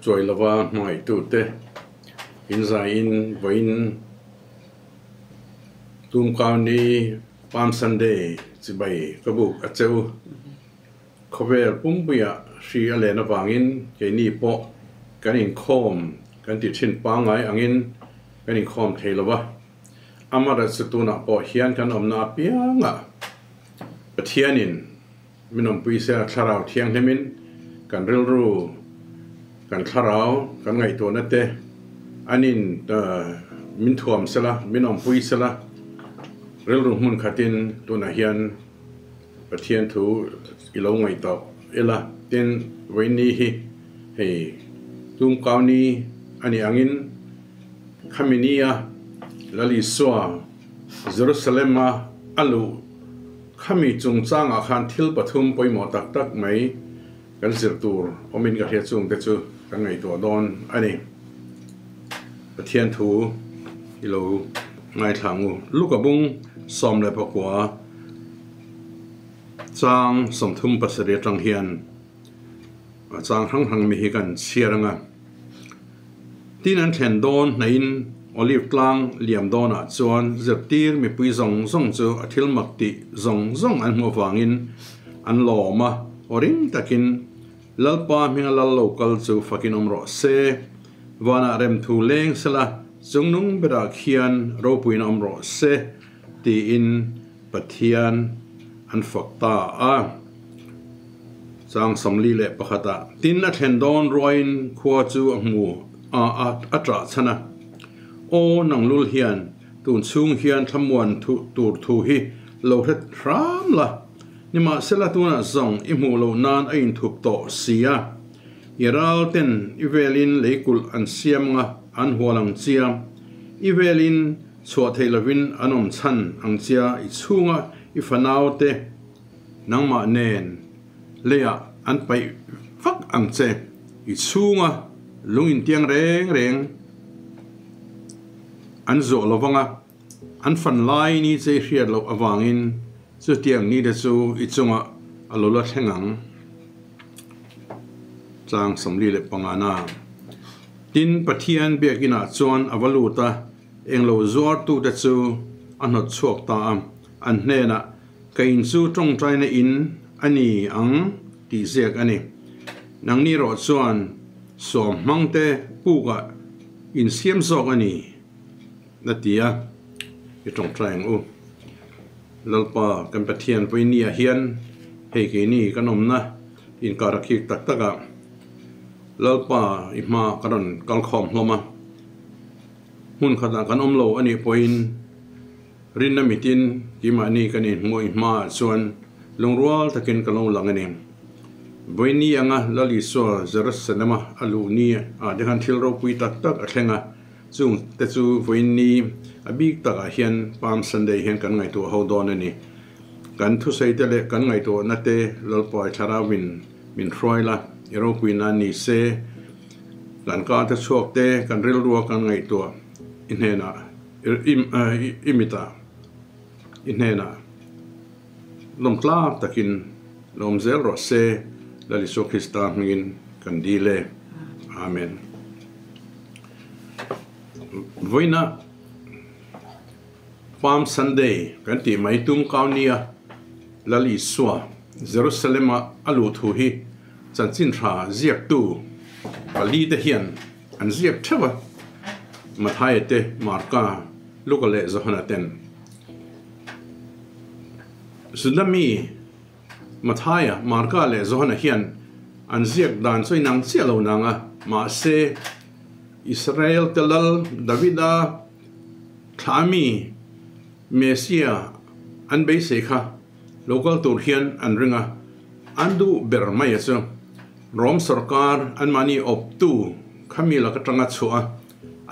chuai lova hmangaihtute inzaiin vawiin Tumkau ni Palm Sunday chibai ka buk a che u. Khawvel pumpuiah hri a len avangin keini pawh kan inkhawm kan tih thin pangngai angin kan inkhawm thei lo va. Amaherawhchu tunah pawh hian kan awmna apiangah Pathianin Min awmpui se a thlarau thianghlimin kan rilru, kan thlarau, kan ngaihtuahna te an in min thuam sela, min awmpui sela, rilru hmun khatin tunah hian Pathian thu i lo ngaihtuah ila. Tin, vawiinni hi hei tumkau ni a nih angin khami nia Lal Isua Jerusalem-a a luh Khami chungchangah khan thil pathum pawimawh tak tak mai kan zir tur awmin ka hria chungte chu kan ngaihtuah dawn a ni. Pathian thu i lo ngaithla ang u. Luka bung 19 chang 37 atang hian a chang hrang hrang mi hi kan chhiar ang a. Tin an thlen dawn hnaihin Olive tlang liam dawnah chuan zirtir mipui zawng zawng chu a thil mak tih zawng zawng an hmuh avangin an lawm a, aw ring takin, Lalpa hminga lal lo kal chu fakin awm rawh se, vanah remthu leng sela chungnung berah khian ropuiin awm rawh se, tiin Pathian an fak ta a. Chang 41 ah tin a thlen dawn ruaiin khua chu a hmu a a ṭah chhan a. Aw nang lul hian tun chhung hian thlamuan tur thu hi lo hre hram la, nimahsela tunah zawng i hmuh loh nan a inthup tawh si a. I ral ten i velin leikulh an siam anga an hual ang chia, i velin chhuah theih lovin an awm chhan ang chia i chhunga i fanau te Nangmah nen leiah an paih vak ang che, i chhunga lung intiang reng reng an zawh lo vang a, an fan lai ni che i hriat loh avangin chutiang ni te chu i chungah a lo la thleng ang. Chang 45 na. Tin, Pathian biakinah chuan a va lut a, englo zuartute chu a hnawt chhuak ta a, an hnenah, Ka in chu tawngtaina in a ni ang tih ziak a ni. Nangni erawh chuan suam hmangte pukah in siam zawk a ni, a ti a. I tawngtai ang u. Lalpa kan Pathian Vawinia hian Hei keini kan awmna inkar a khik tak tak a, Lalpa i hma ka rawn kal khawm hlawm a, hmun khatah kan awm lo a nih pawhin rinna mitin keimahni kan inhmuh i hmaah chuan lungrual takin ka lo lang a ni. Vawiini anga Lal Isua Jerusalem-a a luh ni ah te khan thil ropui tak tak a thleng a, Chung te chu vawiin ni a bik takah hian Palm Sunday hian kan ngaihtuah ho dawn a ni. Kan thusawi te leh kan ngaihtuahna te Lalpawi Thlarauin min hruai la, i ropui nan ni se, kan ka te chhuak te kan rilrua kan ngaihtuah i hnenah i mitah i hnenah lawmtlak takin lawm zel rawh se, Lal Isua Krista hmingin kan dil e. Amen. Vawiina Palm Sunday kan tih mai tum kau nia Lal Isua Jerusalem-a a luh thu hi chanchin tha ziaktu pali te hian an ziak theuh a, Mathaia te, Marka, Luka leh Johana ten. Juda mi Mathaia, Marka leh Johana hian an ziak dan chu inang chiah lo nang a, mahse Israel te lal Davida thla mi Messia an beisei kha lo kal tur hian an ring a, an duh ber mai a chu. Rom sorkar anmahni awptu kha mi lak atanga chhuah a,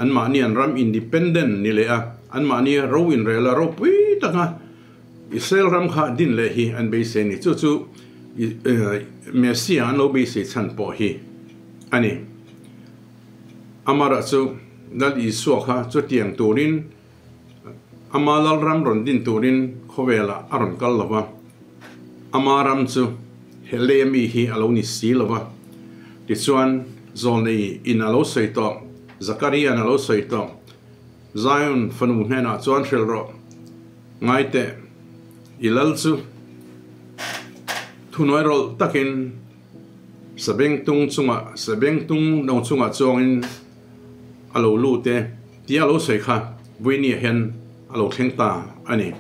anmahni an ram independent ni leh a, anmahni ro inrel a ropui taka Israel ram kha din leh hi an beisei a ni. Chu chu Messia an lo beisei chhan pawh hi a ni. Amara chu Lal Isua kha chutiang turin ama Lalram rawn din turin khawvelah a rawn kal lo va, ama ram chu he lei ami hi a lo ni si lo va. Tichuan Zawlnei in a lo sawi tawh, Zakaria'n a lo sawi tawh, Zion fanu hnenah chuan hrilh rawh, Ngai teh, i lal chu thuhnuai rawlh takin sabengtung chungah, sabengtung no chungah chuangin a lo lut e tia a lo sawi kha Vawinia hian a lo thleng ta a ni.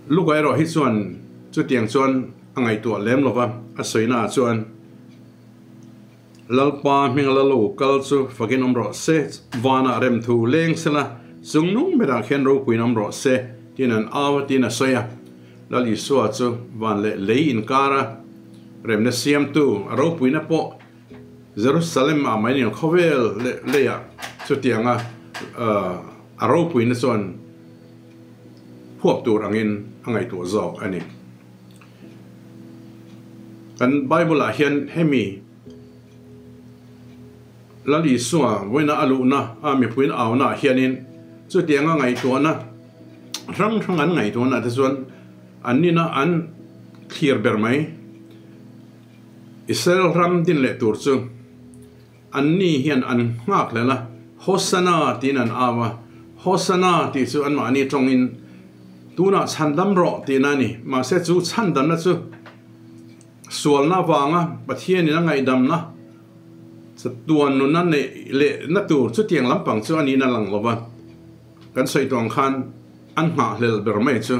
Luka erawh hi chuan chutiang chuan a ngaihtuah lem lova, a sawinaah chuan, Lalpa hming la lo kal chu fakin awm rawh se, vanah rem thu leng sela, chung nung berah khian ropuiin awm rawh se, tiin an au a tiin a sawi a. Lal Isua chu van leh lei inkar a remna siamtu, a ropuina pawh Jerusalem ah mai ni khawvel leh leiah chutianga a ropuina chuan huap tur angin a ngaihtuah zawk a ni. Kan Bible ah hian hemi Lal Isua vawiina a luhna a mipuiin auna ah hianin chutianga ngaihtuahna hrang hrang an ngaihtuahna te chuan an nina an thlir ber mai. Israel ram din leh tur chu an ni hian an nghak hlel a, Hosanna tiin an au a, Hosanna tih chu anmahni tawngin tunah chhandam rawh tihna a ni. Mahse chu chhandamna chu sualna avanga Pathianin a ngaihdamna chatuan nuna neih lehna tur chutiang lampang chu a niin a lang lo va. Kan sawi tawh ang khan an nghahhlel ber mai chu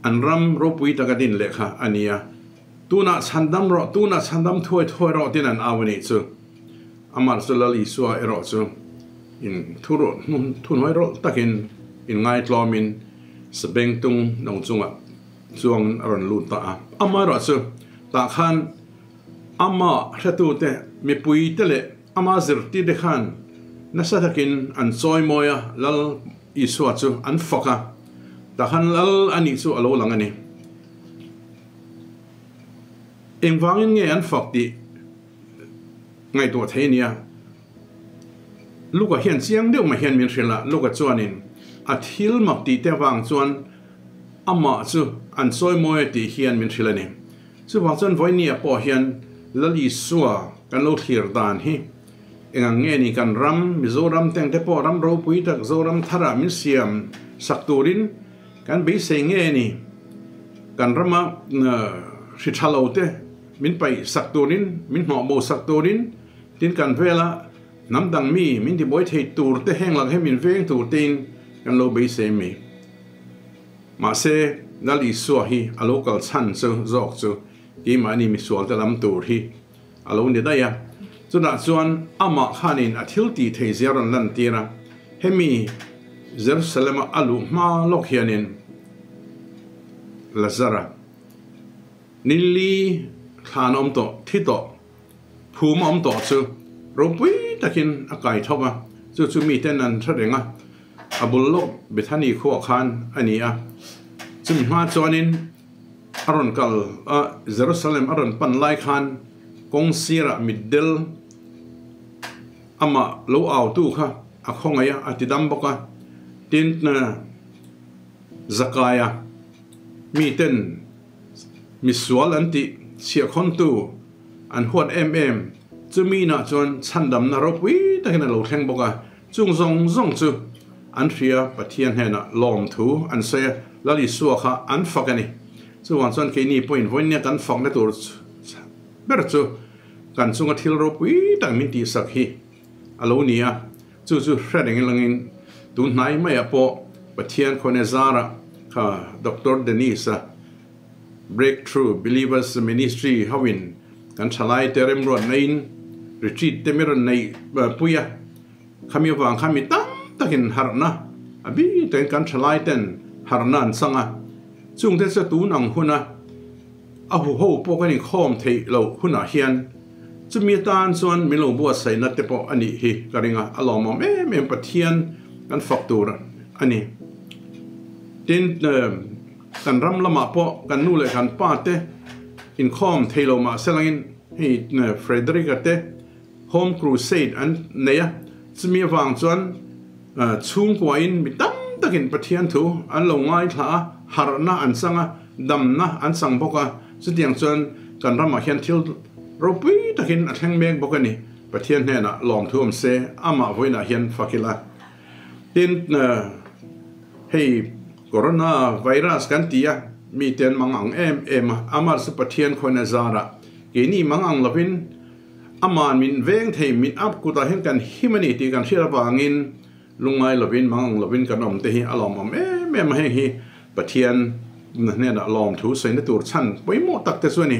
an ram ropui taka din leh kha a ni a. Tunah chhandam rawh, tunah chhandam thuai thuai rawh tiin an au a nih chu. Amah chu Lal Isua erawh chu in thu rawh thuhnuai rawlh takin in ngaitlawmin sabengtung no chungah chuangin a rawn lut ta a. Amah erawh chu tah khan amah hretute, mipuite leh ama zirtirte khan nasa takin an chawimawi a, Lal Isua chu an fak a, tah khan Lal a nih chu a lo lang a ni. Engvangin nge an fak tih ngaihtuah thei nia? Luka hian chiang deuh mai hian min hrilh a, Luka chuanin a thil mak tih te avang chuan amah chu an chawimawi a tih hian min hrilh a ni. Chuvang chuan Vawinia pawh hian Lal Isua kan lo thlir dan hi engang nge ni kan ram Mizoram teng te pawh ram ropui tak Zoram tharah min siam sak turin Kan beisei nge ni? Kan rama hri tha lo te min paih sak turin, min hnawh bo sak turin, tin kan vela hnam dang mi min tibuai thei tur te heng lak hi min veng tur tein kan lo beisei mai. Mahse. Lal Isua hi a lo kal chhan chu zawk chu keimahni misualte lam tur hi a lo ni daih a. Chutah chuan amah khanin a thil tih theih zia rawn lantir a, hemi Jerusalem-a a luh hma lawk hianin Lazara nili thlan awm tawh, thi tawh, phum a awm tawh chu ropui takin a kai thawk a, chu chu miten an hre reng a, a bul lawk Bethany khuah khan a ni a. Chumi hma chuanin a rawn kal a, Jerusalem a rawn pan lai khan kawng sirah mitdel amah lo autu kha a khawngaih a, a ti dam bawk a. Tin, Zakaia miten misual an tih chhiahkhawntu an huat em em, chumi inah chuan chhandamna ropui takin a lo thleng bawk a. Chung zawng zawng chu an hria, Pathian hnenah lawmthu an sawi a, Lal Isua kha an fak a ni. Chuvang chuan keini pawhin vawinia kan fakna tur ber chu kan chunga thil ropui tak min tihsak hi a lo ni a, chu chu hre reng langin tun hnai maiah pawh Pathian khawnge zarah kha Doctor Dennis-a Breakthrough Believers Ministry hoin kan thalaite remruat naiin retreat te mi rawn neih pui a, khami avang khan mi tam takin harhna a bik takin kan thalai ten harhna an chang a, chungte chu tun ang huna a huho pawh kan inkhawm theih loh hunah hian chumi atan chuan min lo buatsaihna te pawh a nih hi ka ring a, a lawmawm em em Pathian kan fak tur a ni. Tin. Kan ram lamah pawh kan nu leh kan pa te inkhawm thei lo mah se langin hei Frederick-a te Home Crusade an nei a, chumi avang chuan chhungkuain mi tam takin Pathian thu an lo ngaithla a, harhna an chang a, damna an chang bawk a, chutiang chuan kan ramah hian thil ropui takin a thleng mek bawk a ni. Pathian hnenah lawmthu awm se, amah vawiinah hian fak ila. Tin, hei Corona virus kan ti a, mite an mang ang em em a, amah chu Pathian khawiin a zar a, keini mang ang lovin ama'n min veng thei, min up kutah hian kan him a ni tih kan hriat avangin lungngai lovin mang ang lovin kan awm te hi a lawmawm em em a, heng hi Pathian hnenah lawmthu sawina tur chhan pawimawh tak te chu a ni.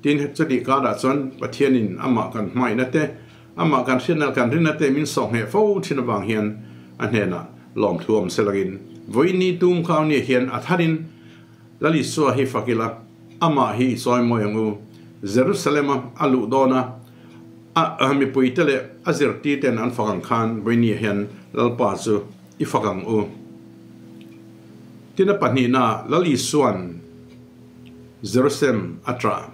Tin, chutih karah chuan Pathianin amah kan hmaihna te, amah kan hriatna kan rinna te min sawhngheh fo thin avang hian a hnenah lawmthu awm se langin vawiini tum kau nia hian a tharin Lal Isua hi fak ila, amah hi i chawi mawi ang u. Jerusalem-a a luh dawna a mipuite leh a zirtirten an fak ang khan vawiini hian Lalpa chu i fak ang u. Tin a pahnihna Lal Isua'n Jerusalem a ṭah.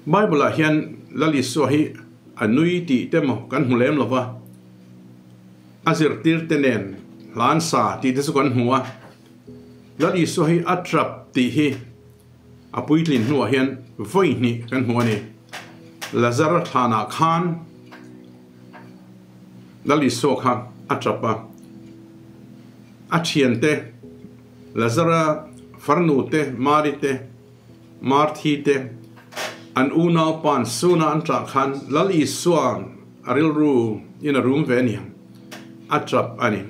Bible ah hian Lal Isua hi a nui tih te maw kan hmu lem lo va, a zirtir te nen hlan sa tih te chu kan hmu a. Lal Isua hi a ṭap tih hi a puitlin hnuah hian vawi hnih kan hmu a ni. Lazar thlanah khan Lal Isua kha a ṭap a, a ṭhiante Lazara farnu te, Mari te, Marthi te, an unau pa'n suna an ṭah khan Lal Isua'n a rilru in a rum ve aniang, a ṭap a ni.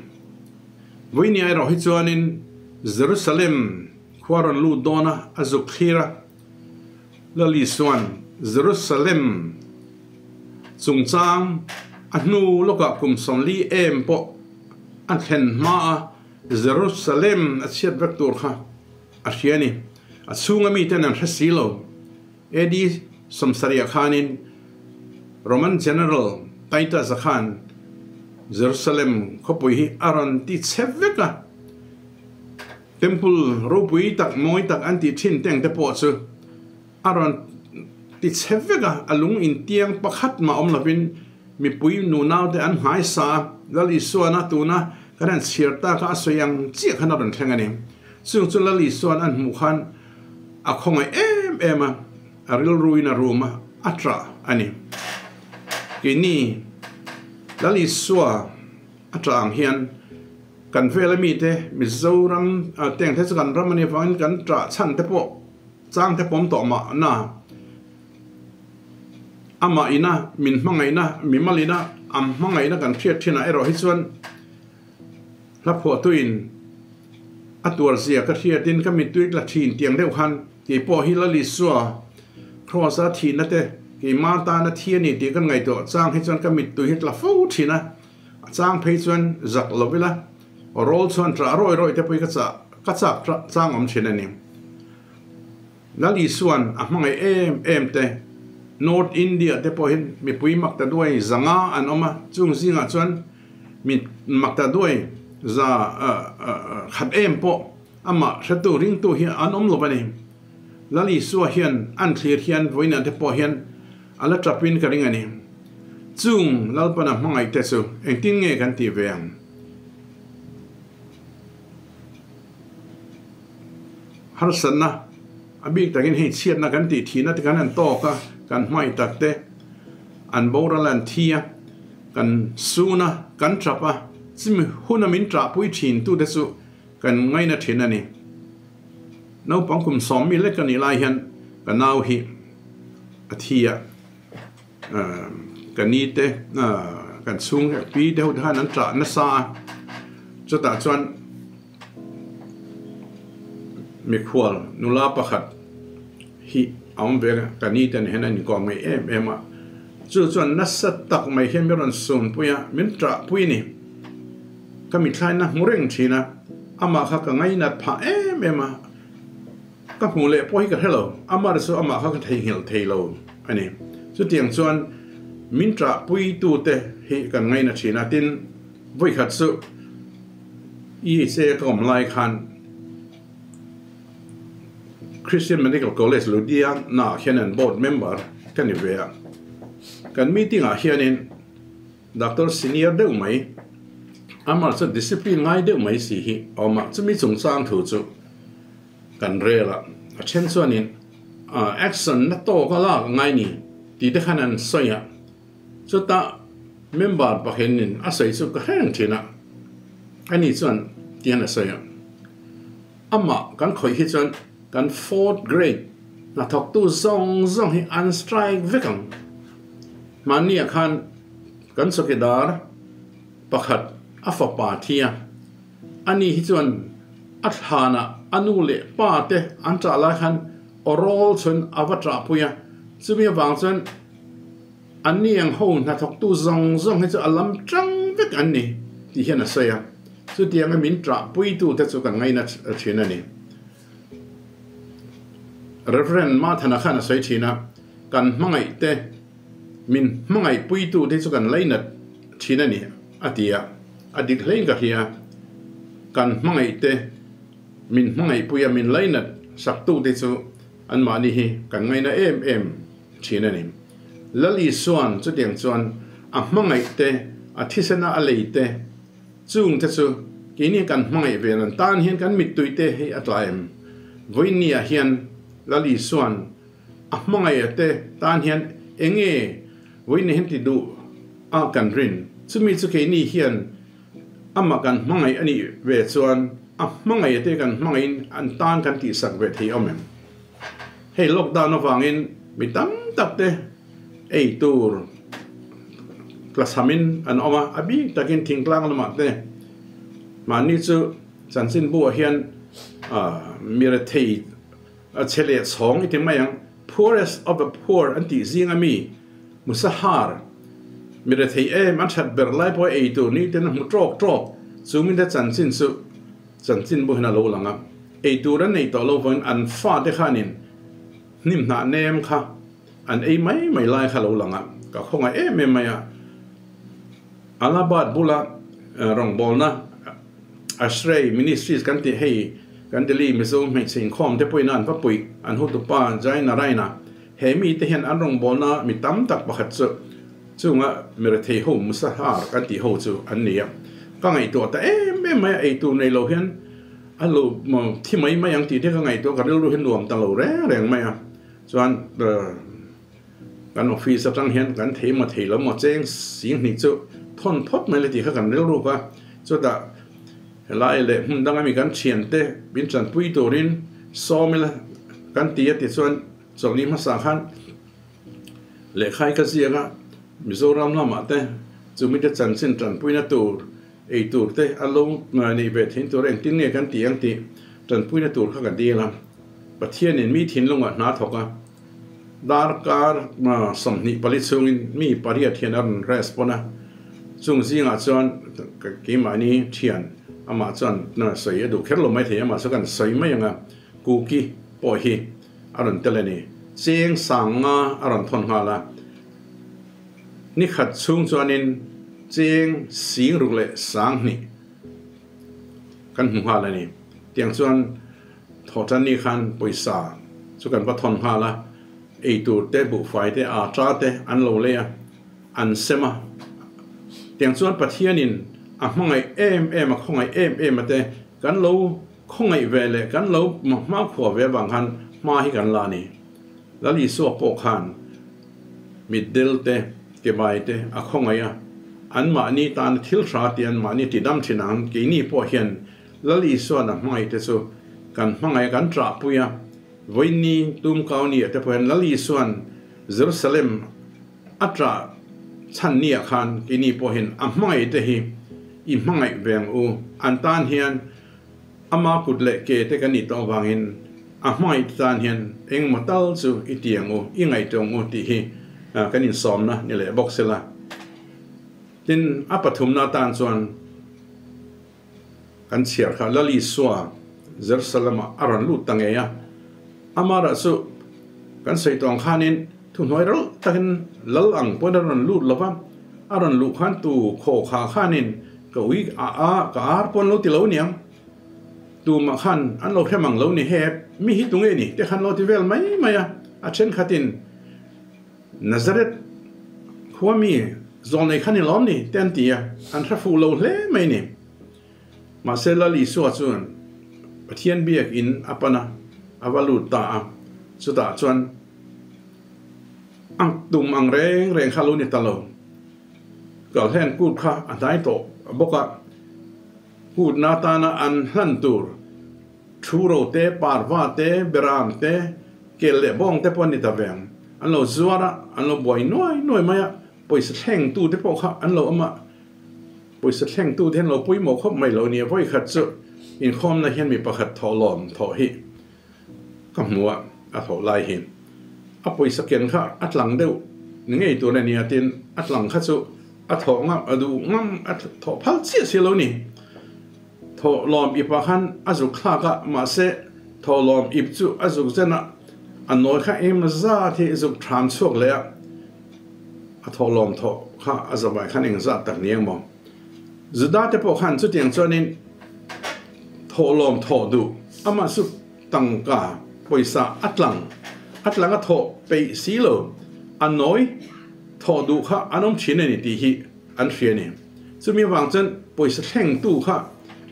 Vawinia erawh hi chuanin Jerusalem khua rawn lut dawn a, a zuk thlir a. Lal Isua'n Jerusalem chungchang a hnu lawkah kum 40 em pawh a thlen hma a, Jerusalem a chhiat vek tur kha a hria a ni. A chhunga miten an hre si lo. AD 70 khanin Roman General Titus-a khan Jerusalem khawpui hi a rawn ti chhe vek a. Temple ropui tak mawi tak an tih thin teng te pawh chu a rawn ti chhe vek a, a lung intiang pakhat mah awm lovin mipui nunau te an hmaisa a, Lal Isuana tuna kan han chhiar tak a, a sawi ang chiah khan a rawn thleng a ni. Chung chu Lal Isuan an hmuh khan a khawngaih em em a, a rilruin a rum a, a ṭah a ni. Keini Lal Isua a ṭah ang hian kan vela mite Mizoram teng te chu kan ram a nih avangin kan ṭah chhan te pawh chang te pawm tawh mahna amah ina min hmangaihna mi malina an hmangaihna kan hriat thinah erawh hi chuan hla phuahtuin. A tuar zia ka hriatin ka mittui tla thin tiang deuh khan keipawh hi Lal Isua Kraws-a thihna te keimah tana thi a ni tih kan ngaihtuah chang hi chuan ka mittui hi tla fo thin a, a chang phei chuan zak lo ila rawl chuan ṭah rawih rawih te pawh hi ka chah ka chak chang awm thin a ni. Lal Isua'n a hmangaih em em te North India te pawhin mipui makta duai zanga an awm a, chung zingah chuan mi makta duai za khat em pawh amah hretu ringtu hi an awm lo a ni. Lal Isua hian an thlir hian vawiinah te pawh hian a la tap in ka ring a ni. Chung Lalpana hmangaih te chu engtin nge kan tih ve ang? Harsatna, a bik takin hei chhiatna kan tih thihna te kan han tawk a, kan hmangaih tak te an boral an thi a, kan sun a, kan tap a, chumi huna min ṭahpui ṭhin tute chu kan ngaina ṭhin a ni. Naupang kum sawmmi lek ka nih lai hian ka nau hi a thi a, ka ni te kan chhung pi te ho te khan an ṭah nasa a, chutah chuan mikhual nula pakhat hi a awm ve a, ka ni te nen hian an inkawm ngei em em a, chu chuan nasa tak mai hian min rawn sunpui a, min ṭahpui a ni. Ka mithlaina hmu reng thin a, amah kha ka ngainat phah em em a, ka hmuh leh pawh hi ka hre lo, amah chu amah kha ka theihnghilh thei lo a ni. Chutiang chuan min ṭahpuitute hi kan ngaina thin a, tin, vawikhat chu EHA ka awm lai khan Christian Medical College Ludhiana ah hian an board member ka ni ve a, kan meeting ah hianin Doctor senior deuh mai, amah chu discipline ngai deuh mai si hi a awm a, chumi chungchang thu chu kan rel a, a then chuanin action na tawk a lak ngai ni tih te khan an sawi a, chutah member pakhenin a sawi chu ka hreng thin a, ani chuan tihian a sawi a, amah kan khawih hi chuan kan fourth grade hnathawktu zawng zawng hi an strike vek ang. Hmanniah khan kan chawkidar pakhat a fapa thi a, ani hi chuan a thlanah a nu leh pa te an ṭah lai khan aw rawl chuan a va ṭahpui a, chumi avang chuan anni ang ho hnathawktu zawng zawng hi chu a lam ṭang vek an ni tih hian a sawi a, chutianga min ṭahpuitute chu kan ngaina ṭhin a ni. Rev. Mathana khan a sawi thin a, kan hmangaih te, min hmangaih puitu te chu kan lainat thin a ni a ti a, a dik hlein ka hria. Kan hmangaih te, min hmangaih pui a, min lainat saktu te chu anmahni hi kan ngaina em em thin a ni. Lal Isua'n chutiang chuan a hmangaih te, a thisena a lei te, Chung te chu keini kan hmangaih ve lan tan hian kan mittui te hi a tla em? Vawiinni ah hian Lal Isua'n a hmangaih a te tan hian enge vawiinni hian ti duh a kan rin? Chumi chu keini hian amah kan hmangaih a nih ve chuan a hmangaih a te kan hmangaihin an tan kan tihsak ve thei awm em? Hei lockdown avangin mi tam tak te ei tur tlasamin an awm a, a bik takin thingtlang lamah te mahni chu chanchinbu ah hian mi rethei a che leh chhawng i ti mai ang, poorest of the poor an tih zing a mi Musahar mi rethei em an that ber lai pawh ei tur ni ten a hmu tawk tawk chu mite chanchin chu chanchinbu hian a lo lang a, ei tur an nei tawh lo vangin an fate khanin hnim hnah nem kha An ei mai mai lai kha lo lang a, ka khawngaih em em mai a. Allahabad bula rawngbawlna Ashrei Ministries kan tih hei kan Delhi Mizo hmeichhe inkhawm te pawhin an va puih an hotupa Jai Naraina he mite hian an rawngbawlna mi tam tak pakhat chu chunga mirethei ho Musahar kan tih ho chu an ni a. Ka ngaihtuah ta em em mai a, eitur nei lo hian a lo thi mai mai ang tih te ka ngaihtuah ka rilru hi nuam ta lo reng reng mai a. Chuan kan office atang hian kan thei maw thei lo maw cheng sing hnih chu thawn phawt mai le tih kha kan rilruk a, chutah helai leh hmun danga mi kan thiante min tanpui turin sawm ila kan ti a tichuan chawlhni hmasa khan lehkhai ka ziak a, Mizoram lamah te chumite chanchin tanpuina tur. Ei tur te an lo neih ve thin tur engtin nge kan tih ang tih tanpuina tur kha ka dil a. Pathianin mi thinlungah hna thawk a, darkar 24 chhungin mi pariat hian a rawn respond a. Chung zingah chuan keimahni thian amah chuan sawi a duh kher lo maithei, amah chu kan sawi mai ang a, Kuki pawh hi a rawn tel a ni. Cheng sang nga a rawn thawn nghal a. Ni khat chhung chuanin cheng sing ruk leh sang hnih kan hmu nghal a ni. Tiang chuan thawhtan ni khan pawisa chu kan va thawn nghal a, eitur te, buhfai te, ata te an lo lei a, an sem a. Tiang chuan Pathianin a hmangaih em em a, khawngaih em em a te kan lo khawngaih ve leh kan lo hmakhua ve avang khan hma hi kan la a ni. Lal Isua pawh khan mitdel te, kebai te a khawngaih a, anmahni tana thil hra tih anmahni ti dam thin ang, keini pawh hian Lal Isua'n a hmangaih te chu kan hmangaih a, kan ṭahpui a, vawiinni tum kau ni ah te pawh hian Lal Isua'n Jerusalem a ṭah chhan ni ah khan keini pawh hian a hmangaih te hi i hmangaih ve ang u, an tan hian Ama kut leh ke te kan nih tawh avangin a hmangaih te tan hian engmaw tal chu i ti ang u, i ngaihtuah ang u tih hi kan insawmna ni leh bawk sela. Tin, a pathumna atan chuan kan chhiar kha Lal Isua Jerusalem-ah a rawn lut ta ngei a, amaherawh chu kan sawi tawh ang khanin thuhnuai rawlh takin Lal ang pawhin a rawn lut lo va, a rawn luh khan tu khaw kha khanin Ka ui a a, ka ar pawn lo ti lo niang. Tumah khan an lo hrem ang lo ni hep, mi hi tunge ni te khan lo ti vel mai mai a, a thenkhatin Nazareth khua mi zawl nei khan i lawm ni te an ti a, an hre fuh lo hle mai ni. Mahse Lal Isua chuan Pathian biak in a pan a, a va lut ta a, chutah chuan ang tum ang reng reng kha lo ni ta lo. Kalhlen kut kha a hnai tawh bawk a, kutna atana an hlan tur thu ro te, parva te, beram te, kel leh bawng te pawh a ni ta ve ang. An lo zuar a, an lo buai nuai nuai mai a, pawisa thlengtu te pawh kha an lo awm a, pawisa thlengtu te hian lo pawimawh khawp mai lo nia. Vawikhat chu inkhawmna hian mi pakhat thawhlawm thawh hi ka hmu a, a thawh lai hi a pawisa ken kha a tlang deuh ni ngei tur a nia tin a tlang kha chu a thawh ngam a duh ngam a thawh phal chiah si lo ni. Thawh lawm ip ah khan a zuk thlak a mahse thawh lawm ip chu a zuk zen a a nawi kha eng zat hi zuk tham chhuak leh a a thawh lawm thawh kha a zavai khan eng zat tak ni ang maw. Juda te pawh khan chutiang chuanin thawhlawm thawh duh amah chu tangka pawisa a tlang a tlang a thawh peih si lo a nawi thawh duh kha an awm thin a ni tih hi an hria a ni. Chumi avang chuan pawisa thlengtu kha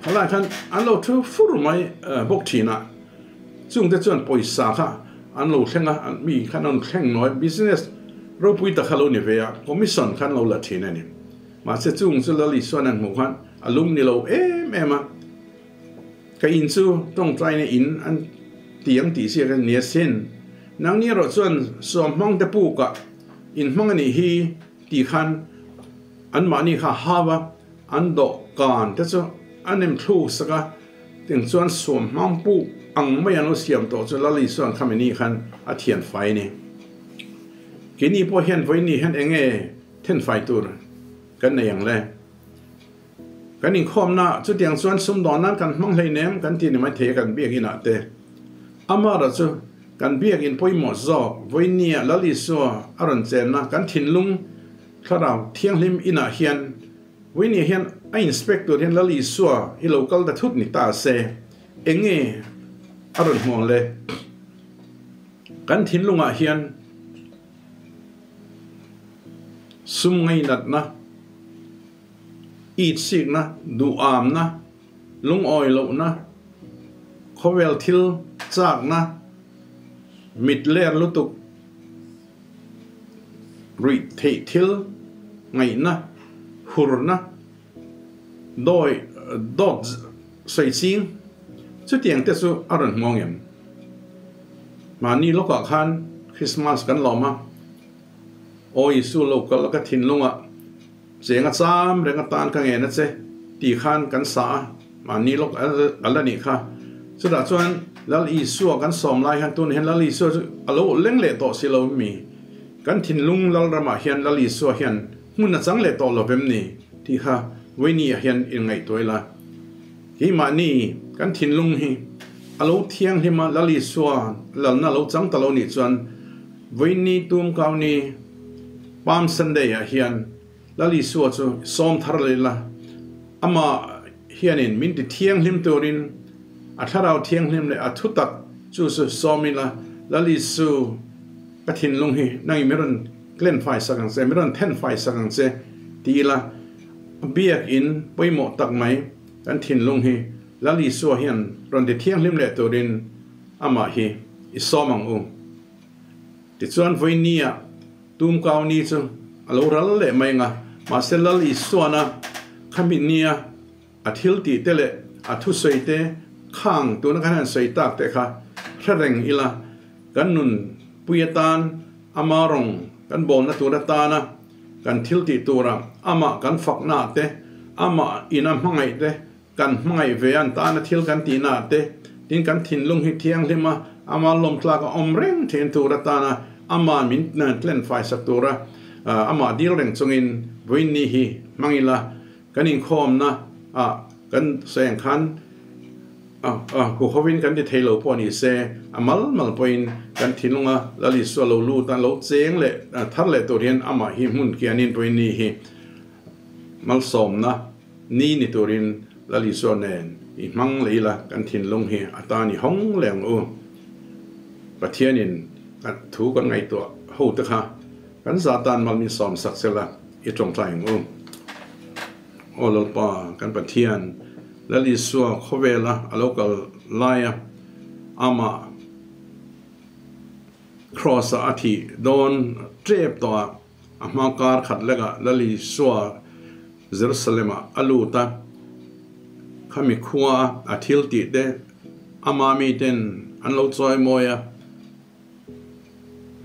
khalai khan an lo thu fur mai bawk thin a, chungte chuan pawisa kha an lo thleng a, mi khan an thleng nawi business ropui tak kha lo ni ve a, commission kha an lo la thin a ni. Mahse chung chu Lal Isua'n an hmuh khan a lung ni lo em em a, ka in chu tawngtaina in an ti ang tih ziak a ni asin. Nangni erawh chuan suam hmang te pukah in hmang a nih hi tih khan anmahni kha hau a, an dawhkan te chu a nem thluk sak a, tiang chuan suam hmang puk ang mai an lo siam tawh chu Lal Isua'n khami ni khan a thian fai a ni. Keini pawh hian vawiin hian eng nge Thenfai tur kan nei ang le. Kan inkhawmna chutiang chuan sumdawn nan kan hmang hleinem kan ti ni mai thei a kan biakin ah te. Amara chu kan biakin pawimawh zawk vawinia Lal Isua a rawn chenna kan thinlung thlarau thianghlim inah hian vawinia hian a inspect tur hian Lal Isua hi lo kal ta thut ni ta se enge a rawn hmuh ang le. Kan thinlungah hian. Sum ngainatna, itsikna, duhamna, lungawi lohna, khawvel thil chakna, mit ler lutuk, ruih theih thil ngaihna, hurna, dawi dawt sawi ching, chutiang te chu a rawn hmu ang em? Mahni lawkah khan Christmas kan lawm a, Aw Isu lo kal ka thinlungah cheng a cham reng atan ka ngen a che. Ti khan kan sa a, mahni lawk a la nih kha. Chutah chuan Lal Isua kan sawm lai hian tunah hian Lal Isua chu a lo leng leh tawh si lo mi? Kan thinlung Lal ramah hian Lal Isua hian hmun a chang leh tawh lo vem ni? Tih kha Vawinia hian inngaihtuah ila. Keimahni kan thinlung hi a lo thianghlim a, Lal Isua lalna a lo chang ta lo nih chuan Vawiini tum kauni Palm Sunday ah hian Lal Isua chu sawm thar leh ila, amah hianin min ti thianghlim turin a thlarau thianghlim leh a thutak chu chu sawm ila, Lal Isu ka thinlung hi nangin min rawn tlen fai sak ang che, min rawn then fai sak ang che ti ila, biakin pawimawh tak mai kan thinlung hi Lal Isua hian rawn ti thianghlim leh turin amah hi i sawm ang u. Tichuan vawinia Tumkau ni chu a lo ral leh mai ang a, mahse Lal Isuana khami nia a thil tih te leh a thusawi te khang tuna khan han sawi tak te kha hre reng ila, kan nun pui atan ama rawng kan bawlna tur atana kan thil tih tura amah kan fakna te, amah ina hmangaih te Kan hmangaih ve an tana thil kan tihna ah te, tin kan thinlung hi thianghlim a, ama lawmtlak a awm reng thin tur atana ama min tlen faisak tura amah dil reng chungin vawiinni hi hmang ila, kan inkhawmna ah kan sawi ang khan huhovin kan ti thei lo pawh ni se, a mal mal pawhin kan thinlunga Lal Isua lo lut a, lo cheng leh thar leh tur hian amah hi hmun kianin vawiinni hi malsawmna Ni ni turin Lal Isua nen i hmang leh ila kan thinlung hi a tan i hawng leh ang u. Pathianin a thu kan ngaihtuah ho te kha kan za tan mal min sawm sak sela i tawngtai ang u. Aw Lalpa kan Pathian, Lal Isua khawvela a lo kal laia amah Kraws-a a thih dawn tep tawh ah, A hma kar khat lekah Lal Isua Jerusalem-ah a lut a, khami khua a thil tih te ama miten an lo chawi mawi a.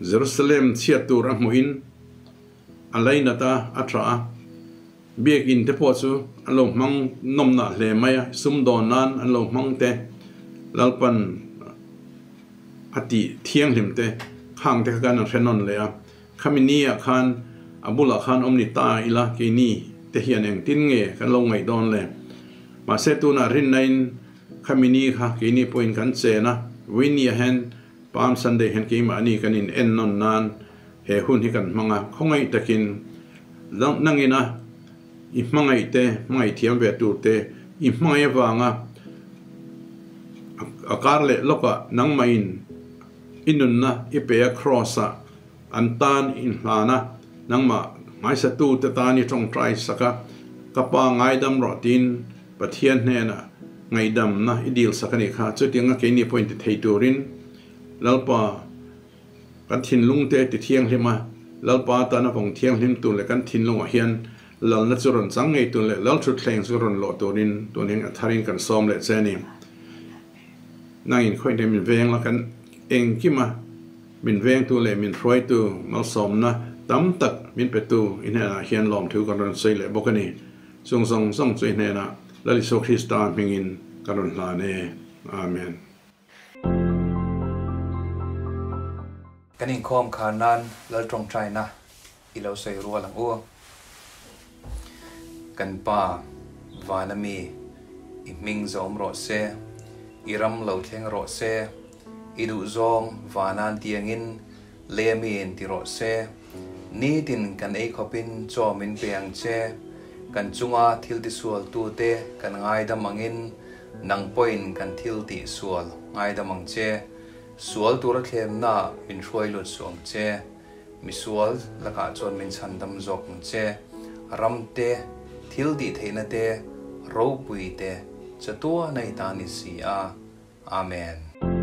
Jerusalem chhiat tur a hmuhin a lainat a, a tah a. Biakinn te pawh chu an lo hmang nawmnah hle mai a, sumdawn nan an lo hmang te, Lalpan a tih thianghlim te khang te kha kan an hre nawn leh a. Khami ni ah khan a bulah khan awm ni ta ila keini te hian engtin nge kan lo ngaih dawn le? Mahse tunah rinna in khami ni kha keini pawhin kan chen a, Vawinia hian Palm Sunday hian keimahni kan in en nawn nan he hun hi kan hmang a, khawngaih takin nangina i hmangaih te, hmangaih thiam ve tur te i hmangaih avanga a kar leh lawkah nangmahin i nunna i pe a Kraws ah An tan inhlan a, nangmah ngaisatute tan i tawngtai sak a, ka pa ngaidam rawh tiin Pathian hnenah ngaihdamna i dil sak a nih kha. Chutianga keini pawh inti thei turin Lalpa kan thinlungte ti thianghlim a, Lalpa tana vawng thianghlim tur leh kan thinlungah hian lalna chu rawn chang ngei tur leh Lalthutthleng chu rawn lawh turin tun hian a tharin kan sawm leh che a ni. Nangin khawihne min veng la kan engkim a, min vengtu leh min hruaitu malsawmna tam tak min petu i hnenah hian lawmthu kan rawn sawi leh bawk a ni. Chung zawng zawng chu i hnenah Lal Isua Krista hmingin ka rawn hlan e. Amen. Kan inkhawm khar nan Lal tawngtaina i lo sawi rual ang u. Kan Pa, vana mi, i hming zawm rawh se, i ram lo thleng rawh se, i duhzawng vanan tiangin lei miin ti rawh se, nitin kan ei khawpin chaw min pe ang che, kan chunga thil tisualtute kan ngaidam angin nang pawhin kan thil tihsual ngaidam ang che, sual tura thlemna min hruai lut suh ang che. Misual lakah chuan min chhandam zawk ang che. Ram te, thil tih theihna te, ropui te, chatuana i ta ni si a. Amen.